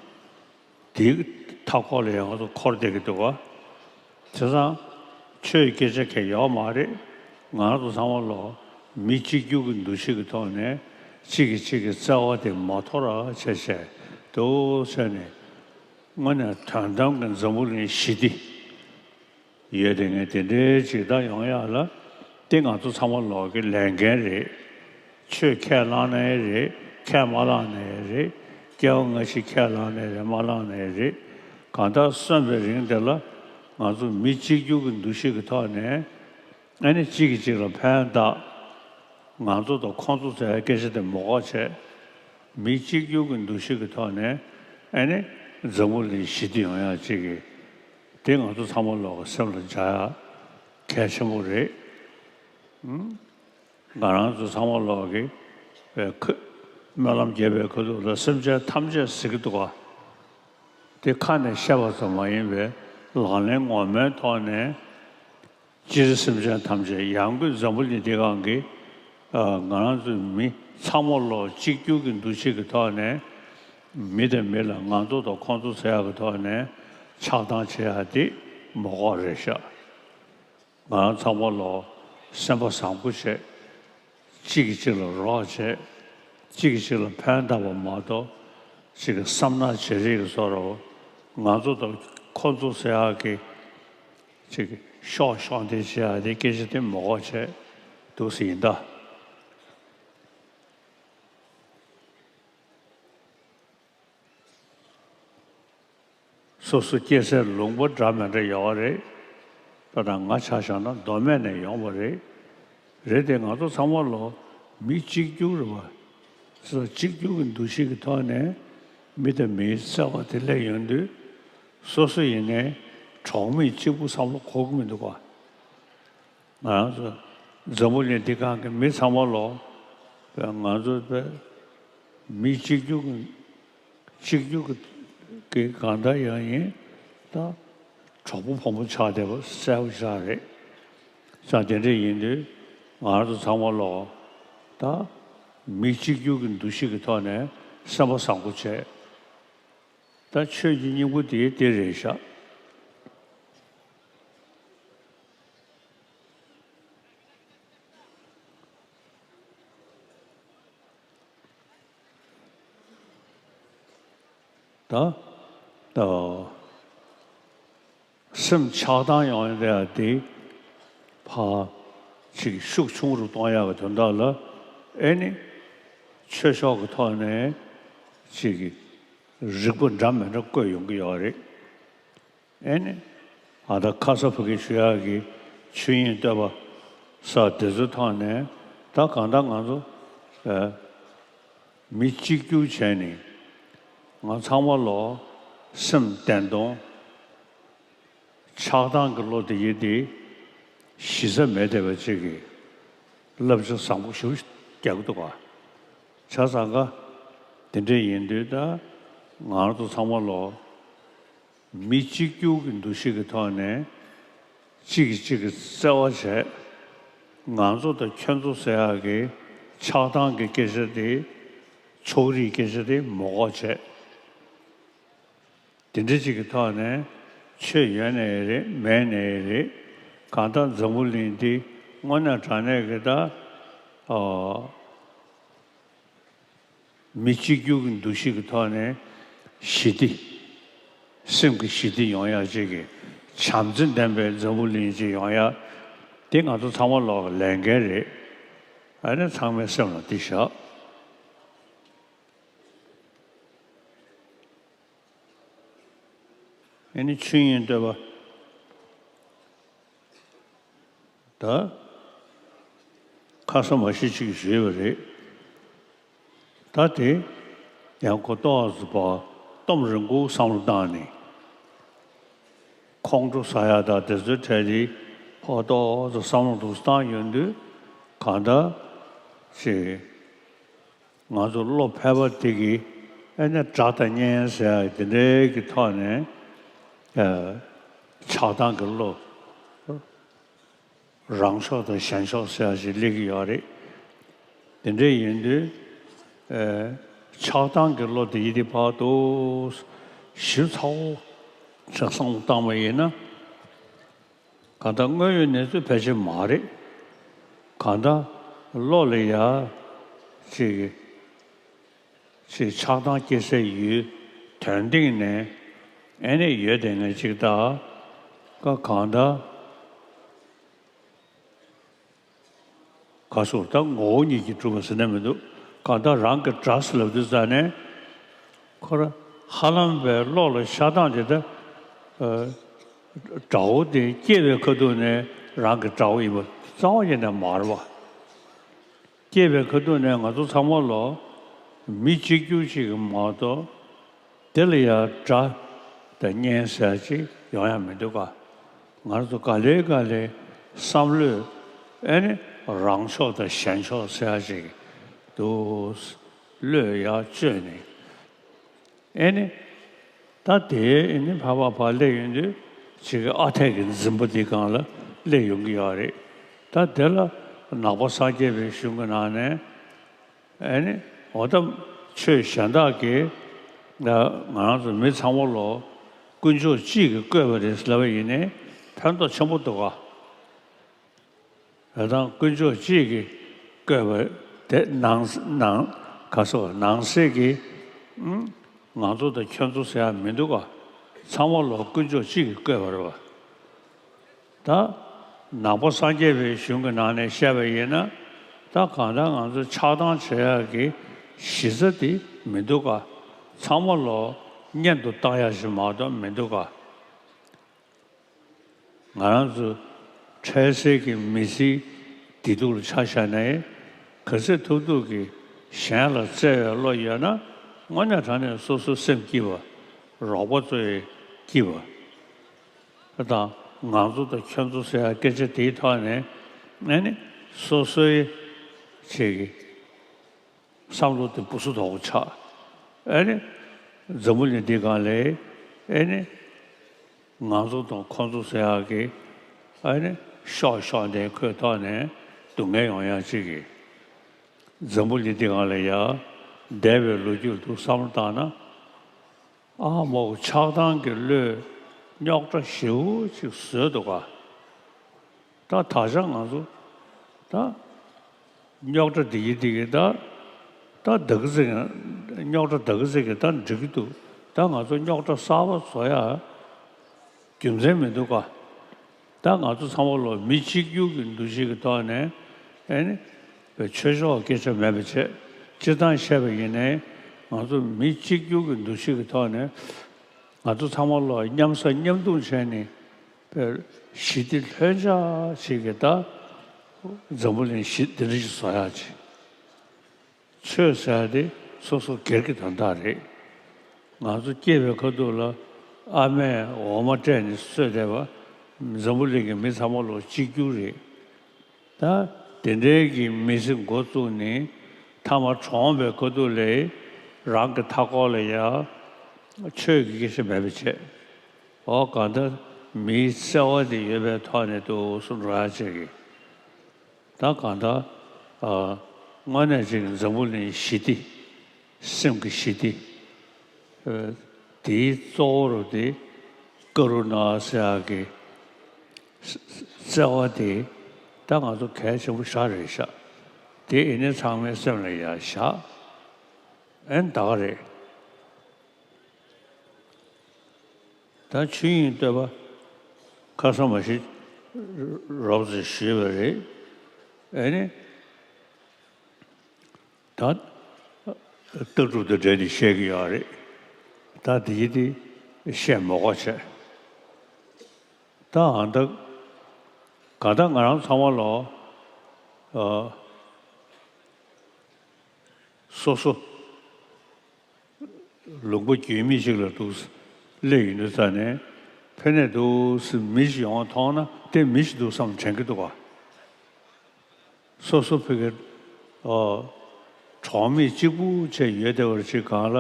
དེའི་མཐའ་འཁོར་ལ་ཡང་ང་ཚོ་འཁོར་བསྡད་ཀྱི་འདུག་ག་བྱས་ཙང་ཆོས་སྐད་ཆ་གང་ཡང་ཡོད་མ་རེད། ང་རང་ཚོ་ཚང་མ་ལོག་མི་གཅིག་གྱུར་གྱི་འདུ་ཤེས་ཀྱི་ཐོག་ནས་གཅིག་གིས་གཅིག་གི་བརྩེ་བ་དེ་མ་དོར་བ་བྱས་བྱས་འདུག་བྱས་ནས། དངོས་གནས་དོན་དམ་གྱི་འཛམ་བུ་གླིང་ཞི་བདེ་ཡོད་དེ། ངས་དེ་འདྲའི་ཅིག་ད་ཡོང་ཡག་ལ་དེ་ང་ཚོ་ཚང་མ་ལོག་གི་ལས་འགན་རེད། ཆོས་ཁས་བླངས་ནའི་རེད། ཁས་མ་བླངས་ནའི་རེད། སྐྱེ་བ་སྔ་ཕྱི་ཁས་བླངས་ནའི་རེད། མ་བླངས་ནའི་རེད། གང་ལྟར་གསོན་པའི་རིང་དེ་ལ་ང་ཚོ་མི་གཅིག་གྱུར་གྱི་འདུ་ཤེས་ཀྱི་ཐོག་ནས། ཨ་ནི་གཅིག་གིས་གཅིག་ལ་ཕན་བཏགས། ང་ཚོ་དང་ཁོང་ཚོ་ཟེར་བའི་སྐད་ཆ་དེ་མ་དགོས་བྱས། མི་གཅིག་གྱུར་གྱི་འདུ་ཤེས་ཀྱི་ཐོག་ནས། ཨ་ནི་འཛམ་བུ་གླིང་ཞི་བདེ་ཡོང་ཡག་ཅིག་གི་དེ་ང་ཚོ་ཚང་མ་ལོག་གི་སེམས་ལ་འཇགས་ཡག་གལ་ཆེན་པོ་རེད། ཨུམ། ང་རང་ཚོ་ཚང་མ་ལོག་གི་པའི་ཁ། སྨོན་ལམ་རྒྱབ་པའི་ཁ་ཐུག་ལ་སེམས་ཅན་ཐམས་ཅད་ཟེར་གྱི་འདུག་ག་དེ་ཁ་ནས་བཤད་པ་ཙམ་མ་ཡིན་པའི་ལག་ལེན་ངོ་མའི་ཐོག་ནས། སྤྱིར་སེམས་ཅན་ཐམས་ཅད། ཡང་སྒོས་འཛམ་བུ་གླིང་འདི་སྒང་གི། ཨ། ང་རང་ཚོའི་མི་ཚང་མ་ལོག་གཅིག་གྱུར་གྱི་འདུ་ཤེས་ཀྱི་ཐོག་ནས། མི་དང་མི་ལ་ང་ཚོ་དང་ཁོང་ཚོ་ཟེར་ཡག་གི་ཐོག་ནས་ཆགས་སྡང་བྱེད་ཡག་དེ་མ་དགོས་རེད་ཤག་ང་རང་ཚང་མ་ལོག་སེམས་པ་བཟང་པོ་བྱས། གཅིག་གིས་གཅིག་ལ་རོགས་བྱས། གཅིག་གིས་གཅིག་ལ་ཕན་བཏགས་པ་མ་གཏོགས། གཅིག་གི་བསམ་ནག་བྱེད་རིགས་ཀྱི་བཟོ་འདྲ་བོ། ང་ཚོ་དང་ཁོ་ཚོ་ཟེར་ཡག་གི་གཅིག་གི་ཤོག་ཤོག་འདི་བྱེད་ཡག་དེ་སྐད་ཆ་དེ་མ་དགོས་བྱས་འདུག་སེ་ཡིན་ད། སོ་སོ་སྐྱེ་སའི་ལུང་པ་འདྲ་མི་འདྲ་ཡོད་རེད། ད་ལྟ་ང་ཆ་བཞག་ན་མདོ་སྨད་ནས་ཡོང་བ་རེད། རེད་དེ་ང་ཚོ་ཚང་མ་ལོག་མི་གཅིག་གྱུར་རེད་པ། སོ་སོ་གཅིག་གྱུར་གྱི་འདུ་ཤེས་ཀྱི་ཐོག་ནས་མི་དང་མིའི་བརྩེ་བ་དེ་སླེབས་ཡོང་དུས། སོ་སོ་ཡིན་ནའི་གྲོགས་མེད་གཅིག་པུ་བསམ་བློ་འཁོར་གྱི་མི་འདུག་ག་ང་རང་ཚོ་འཛམ་བུ་གླིང་འདི་སྒང་གི་མི་ཚང་མ་ལོག་པའི་ང་ཚོ་པའི་མི་གཅིག་གྱུར་གྱི་གཅིག་གྱུར་གྱི་གང་ལྟར་ཡང་ཡིན་ད། གྲོགས་པོ་ཕོ་མོ་ཆགས་བསྡད་པ་གསལ་པོ་ཆགས་རེད། ཙང་དེ་འདྲ་ཡིན་དུས་ང་རང་ཚོ་ཚང་མ་ལོག་ད་མི་གཅིག་གྱུར་གྱི་འདུ་ཤེས་ཀྱི་ཐོག་ནས་སེམས་པ་བཟང་པོ་བྱས། ད་ཆོས་ཀྱི་སྙིང་པོ་དེ་དེ་རེད་ཤག་ད་ད་སེམས་ཆགས་སྡང་ཡོང་ཡ་དེ་ཕར་ཅིག་ཤུགས་ཆུང་རུ་གཏོང་ཡག་གི་དོན་དག་ལ། ཨེ་ནི་ཆོས་ཕྱོགས་ཀྱི་ཐོག་ནས་ཅིག་རིག་པ་འདྲ་མི་འདྲ་བཀོད་ཡོང་གི་ཡོད་རེད། ཨེ་ནི། ཨ། ད་ཁ་ས་ཕ་གི་ཞུ་ཡག་གི་ཆོས་དབྱིངས་བསྟོད་པ་ས་དེ་ཚོའི་ཐོག་ནས། ད་གང་ལྟར་ང་ཚོ། ཨ། མི་གཅིག་གྱུར་བྱས་ནས་ང་ཚང་མ་ལོ་སེམས་བདེན་སྟོང་། ཆགས་སྡང་གི་བློ་དེ་ཡིན་ཏེ་གཞི་རྩ་མེད་བསྡད་པ་ཅིག་གི་བསླབ་བྱ་བཟང་པོ་ཞེ་པོ་རྒྱག་གི་འདུག་ག་བྱས་ཙང་ཀ་དེ་འདྲ་ཡིན་དུས་ད་ང་རང་ཚོ་ཚང་མ་ལོ། མི་གཅིག་གྱུར་གྱི་འདུ་ཤེས་ཀྱི་ཐོག་ནས་གཅིག་གིས་གཅིག་གི་བརྩེ་བ་བྱས། ང་ཚོ་དང་ཁྱོད་ཚོ་ཟེར་ཡག་གི་ཆགས་སྡང་གི་སྐད་ཆ་དེ། ཕྱོགས་རིས་སྐད་ཆ་དེ་མ་གོ་བྱས། དེ་འདྲ་གཅིག་གི་ཐོག་ནས་ཆོས་ཡོད་ནའི་རེད་མེད་ནའི་རེད། གང་ལྟར་འཛམ་བུ་གླིང་འདི་དངོས་གནས་དྲང་གནས་ཀྱི་ད། ཨོ། མི་གཅིག་གྱུར་གྱི་འདུ་ཤེས་ཀྱི་ཐོག་ནས་ཞི་བདེ། སེམས་ཀྱི་ཞི་བདེ་ཡོང་ཡག་ཅིག་གི་བྱམས་བརྩེ་ལྡན་པའི་འཛམ་བུ་གླིང་ཅིག་ཡོང་ཡག་དེ་ང་ཚོ་ཚང་མ་ལོག་ལས་འགན་རེད། ཨ་ནི་ཚང་མའི་སེམས་ལ་འདི་བཞག་ཨ་ནི་ཆོས་དབྱིངས་བསྟོད་པ། ད་ཁ་ས་མ་ཤི་ཅིག་ཞུས་པ་རེད། ད་དེ་ཡང་གོ་ཏོག་ཙམ་པ་གཏོང་རིང་པོ་བསམ་བློ་བཏང་ནས། ཁོང་ཁྲོ་ཟ་ཡག་དང་དེ་ཚོའི་གྲས་དེ་ཕོ་ཏོག་ཙམ་བསམ་བློ་འདུག་བཏང་ཡོང་དུས་གང་ལྟར་ཅིག་ང་ཚོ་བློ་ཕལ་པ་དེ་གིས་ཨེ་ནས་དགྲ་དང་གཉེན་ཟེར་ཡག་དེ་འདྲའི་གི་ཐོག་ནས་ཆགས་སྡང་གི་བློ། རང་ཕྱོགས་དང་གཞན་ཕྱོགས་ཟེར་ཡག་ཞིག་སླེབས་ཀྱི་ཡོད་རེད། དེ་འདྲ་ཡིན་དུས་ཨེ་ཆགས་སྡང་གི་བློ་དེ་ཡིན་དེ་བར་དུ་ཞིབ་ཚགས་པོ་ཅིག་བསམ་བློ་བཏང་བ་ཡིན་ན། གང་ལྟར་དངོས་ཡོད་གནས་ཚུལ་ཕལ་ཆེར་མ་རེད། གང་ལྟར་བློ་ལ་ཡ་ཅིག་ཅིག་ཆགས་སྡང་སྐྱེ་སའི་ཡུལ་དོན་སྟེང་ནས་ཨེ་ནས་ཡོད་དེ་ངས་ཅིག་ད་ཀ་གང་ལྟར་ག་སོགས་ད་ངོ་བོ་ཉིད་ཀྱིས་གྲུབ་པ་ཟེར་ན་མི་འདུག་གང་ལྟར་རང་གི་དགྲ་ཟེར་ལབ་དུས་ཙ་ནས་ཁོ་ར་ཧ་ལམ་པའི་བློ་ལ་ཤ་སྟག་དེ་ད་དགྲ་བོ་དེ་སྐྱེས་པའི་ཁ་ཐུག་ནས་རང་གི་དགྲ་བོ་ཡིན་པ་རྩ་བ་ཉིད་ནས་མ་རེད་བ། སྐྱེས་པའི་ཁ་ཐུག་ནས་ང་ཚོ་ཚང་མ་ལོ་མི་གཅིག་གྱུར་ཅིག་གི་མ་གཏོགས་དེ་ལ་ཡང་དགྲ་དང་གཉེན་ཟེར་ཅིག་ཡོང་ཡ་མི་འདུག་ག་ང་ཚོ་ག་ལེ་ག་ལེ་བསམ་བློས་ཨེ་ནི་རང་ཕྱོགས་དང་གཞན་ཕྱོགས་ཟེར་ཡ་ཅིག་འདུག་བློས་ཡར་བཅོས་ནས། ཨེ་ནི། ད་དེའི་ཨེ་ནི་ཕར་ཕར་ཕར་སླེབས་ཡོང་དུས་ཅིག་གི་ཨ་འཐས་ཀྱི་འཛིན་པ་འདི་སྒང་ལ་སླེབས་ཡོང་གི་ཡོད་རེད། ད་དེ་ལ་ནང་པ་སངས་རྒྱས་པའི་གཞུང་གི་ནང་ནས་ཨེ་ནི་འོ་ད་ཆོས་གཞན་དག་གིས་ང་རང་ཚོ་མི་ཚང་མ་ལོ་དཀོན་མཆོག་གཅིག་གིས་བཀོད་པ་རེད་ལབ་པ་ཡིན་ནའི་ཕན་ཐོགས་ཆེན་པོ་འདུག་ག་རེད་དང་དཀོན་མཆོག་གཅིག་གིས་བཀོད་པ་དེ་ནང་ནང་ག་སོ་ནང་གསེས་ཀྱི་ཨུམ་ང་ཚོ་དང་ཁྱོད་ཚོ་ཟེར་ཡ་མི་འདུག་ག་ཚང་མ་ལོ་དཀོན་མཆོག་གཅིག་གིས་བཀོད་པ་རེད་བ། ད་ནང་པ་སངས་རྒྱས་པའི་གཞུང་གི་ནང་ནས་བཤད་པ་ཡིན་ན་ད་གང་ལྟར་ང་ཚོ་ཆགས་སྡང་བྱེད་ཡག་གི་གཞི་རྩ་དེ་མི་འདུག་ག་ཚང་མ་ལོ་གཉེན་དུ་བཏང་ཡག་ཞིག་མ་གཏོགས་མི་འདུག་ག་ང་རང་ཚོ་འཕྲལ་སེལ་གྱི་མི་ཚེའི་བདེ་སྡུག་ལ་ཆ་བཞག་ནས་ག་ཚོད་ཐུབ་ཐུབ་ཀྱིས་གཞན་ལ་བརྩེ་བའི་བློ་ཡོད་ན་དངོས་གནས་དྲང་གནས་སོ་སོའི་སེམས་སྐྱིད་པ། རོགས་པ་ཚོའི་སྐྱིད་པ་དང་ང་ཚོ་དང་ཁྱོད་ཚོ་ཟེར་ཡ་སྐད་ཆ་དེའི་ཐོག་ནས་ཨ་ནི་སོ་སོའི་ཆེད་ཀྱི། བསམ་བློ་དེ་སྦུ་སུ་དོག་པོ་ཆགས། ཨེ་ནི། འཛམ་བུ་གླིང་འདི་སྒང་ལས། ཨེ་ནི། ང་ཚོ་དང་ཁོང་ཚོ་ཟེར་ཡག་གི། ཨེ་ནི། ཤོག་ཤོག་འདི་ཁོའི་ཐོག་ནས་སྡུག་བསྔལ་ཡོང་ཡག་ཅིག་གི། འཛམ་བུ་གླིང་འདི་སྒང་ལ་ཡ། འདས་པའི་ལོ་རྒྱུས་ལ་ཐུགས་བསམ་བློ་བཏང་ན། ཨ་མོ་ཆགས་སྡང་གི་བློས་རྙོག་དྲ་ཞེ་པོ་ཅིག་བཟོས་འདུག་ག་ད་ད་ཆ་ང་ཚོ་ད་རྙོག་དྲ་འདི་གི་འདི་གི་ད་ད་ད་གི་ཟིག་རྙོག་དྲ་ད་གི་ཟིག་གི་ད་འགྲིག་གི་འདུག་ད་ང་ཚོ་རྙོག་དྲ་གསར་པ་བཟོ་ཡ་རྒྱུ་མཚན་མི་འདུག་ག་ད་ང་ཚོ་ཚང་མ་ལོ་མི་གཅིག་གྱུར་གྱི་འདུ་ཤེས་ཀྱི་ཐོག་ནས་ཨེ་ནི་ཆོས་ཕྱོགས་སྐད་ཆ་མེད་པ་བྱས་སྤྱིར་བཏང་བཤད་པ་ཡིན་ནའི་ང་ཚོ་མི་གཅིག་གྱུར་གྱི་འདུ་ཤེས་ཀྱི་ཐོག་ནས་ང་ཚོ་ཚང་མ་ལོ་མཉམ་ཟ་མཉམ་འཐུང་བྱས་ནས་ཞི་བདེ་ལྷོད་འཇགས་ཤིག་གི་ད་འཛམ་བུ་གླིང་ཞི་བདེ་འདྲ་ཞིག་བཟོ་ཡག་ཅིག་ཆོས་ཟེར་ཡ་དེ་ སོ་སོ་སྒེར་གྱི་དོན་དག་རེད། ང་ཚོ་སྐྱེས་པའི་ཁ་ཐུག་ལ་ཨ་མས་འོ་མ་སྤྲད་ནས་གསོས་བསྡད་པ། འཛམ་བུ་གླིང་གི་མི་ཚང་མ་ལོ་གཅིག་གྱུར་རེད། ད་དེ་འདྲའི་གི་མི་ཚེ་འགོ་བཙུགས་ནས་མཐའ་མ་གྲོངས་པའི་ཁ་ཐུག་ལ་རང་གི་མཐའ་འཁོར་ལ་ཡ་ཆོས་ཀྱི་སྐད་ཆ་མེད་པ་བྱས། འོ་གང་ལྟར་མིའི་བརྩེ་བ་དེ་ཡོད་པའི་ཐོག་ནས་འདུག་སེ་འགྲོ་ཡ་བྱེད་ཀྱི། ད་གང་ལྟར་ཨ། དངོས་གནས་ཅིག་འཛམ་བུ་གླིང་ཞི་བདེ། སེམས་ཀྱི་ཞི་བདེ། ཨ། དེའི་གཙོ་བོ་རུ་དེ་ཀ་རུ་ཎ་ཟེར་ཡག་གི་བརྩེ་བ་དེ་ད་ང་ཚོ་གལ་ཆེན་པོ་ཞེ་དྲག་རེད་ཤག་དེ་ཡིན་ནའི་ཚང་མའི་སེམས་ལ་ཡ་བཞག་ཨེ་ད་ག་རེད། ད་ཆོས་དབྱིངས་བསྟོད་པ་ཁ་སང་མ་ཞིག་རོབ་ཙམ་ཞུས་པ་རེད། ཨེ་ནི། ད་ལྟ་གྲུབ་དང་འབྲེལ་ནས་བཤད་ཀྱི་ཡོད་རེད། ད་དེ་ཡི་དེ་བཤད་མ་དགོས་བྱས། ད་ཨ་ད་ག་ད་ང་རང་ཚང་མ་ལོ། ཨ། སོ་སོ། ལུང་པ་རྒྱུས་མེད་ཅིག་ལ་འདུག་སླེབས་ཡོང་དུས་ཙ་ནས་ཕ་གིར་འདུག་སེ་མི་ཞིག་ཡོང་བ་མཐོང་ན་དེ་མི་ཞིག་འདུག་བསམ་དྲན་གྱི་འདུག་ག་སོ་སོ་ཕ་གིར་ཨོ། གྲོགས་མེད་གཅིག་པུ་བྱས་ཡོད་བསྡད་པ་ཅིག་སྒང་ལ་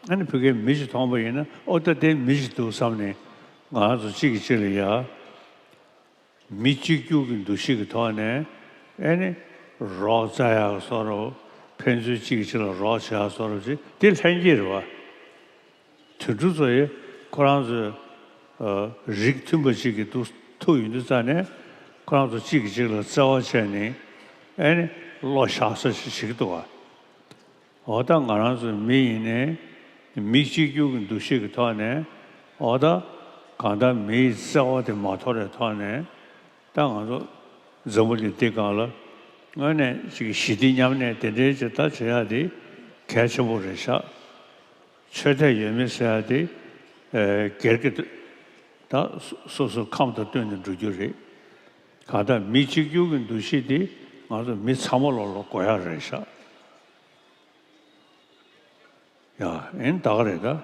ཨ་ནི་ཕ་གིར་མི་ཞིག་མཐོང་པ་ཡིན་ན་ཨོ་ད་དེ་མི་ཞིག་འདུག་བསམ་ནས་ང་ཚོ་གཅིག་གིས་གཅིག་ལ་ཡ། མི་གཅིག་གྱུར་གྱི་འདུ་ཤེས་ཀྱི་ཐོག་ནས་ཨེ་ནི་རོགས་རྩ་ཡག་བཟོ་འདྲ། ཕན་ཚུན་གཅིག་གིས་གཅིག་ལ་རོགས་བྱེད་ཡག་བཟོ་འདྲ་ཅིག་དེ་ལྷན་སྐྱེས་རེད་བ། དུད་འགྲོ་ཚོ་ཡིས་ཁོ་རང་ཚོའི་ཨ་རིགས་མཐུན་པ་ཅིག་གི་འདུག་ཐུག་ཡོང་དུས་ཙ་ནས་ཁོ་རང་ཚོ་གཅིག་གིས་གཅིག་ལ་བརྩེ་བ་བྱས་ནས་ཨེ་ནི་བློ་བཞག་ས་ཞིག་བྱེད་ཀྱི་འདུག་བ། འོ་ད་ང་རང་ཚོ་མི་ཡིན་ནའི་མི་གཅིག་གྱུར་གྱི་འདུ་ཤེས་ཀྱི་ཐོག་ནས་འོ་ད་གང་ལྟར་མིའི་བརྩེ་བ་དེ་མ་དོར་བའི་ཐོག་ནས་ད་ང་ཚོ་འཛམ་བུ་གླིང་འདི་སྒང་ལ་དངོས་གནས་ཅིག་ཞི་བདེ་མཉམ་གནས་དེ་འདྲའི་ཅིག་ད་བྱེད་ཡག་དེ་གལ་ཆེན་པོ་རེད་ཤག་ཆོས་དད་ཡོད་མེད་ཟེར་ཡག་དེ་ཨེ་སྒེར་གྱི་ད་སོ་སོའི་ཁམས་དང་བསྟུན་ནས་འགྲོ་རྒྱུ་རེད། གང་ལྟར་མི་གཅིག་གྱུར་གྱི་འདུ་ཤེས་དེ་ང་ཚོ་མི་ཚང་མ་ལོག་ལ་དགོས་ཡག་རེད་ཤག་ཡ། ཨེ་ད་ག་རེད་ད།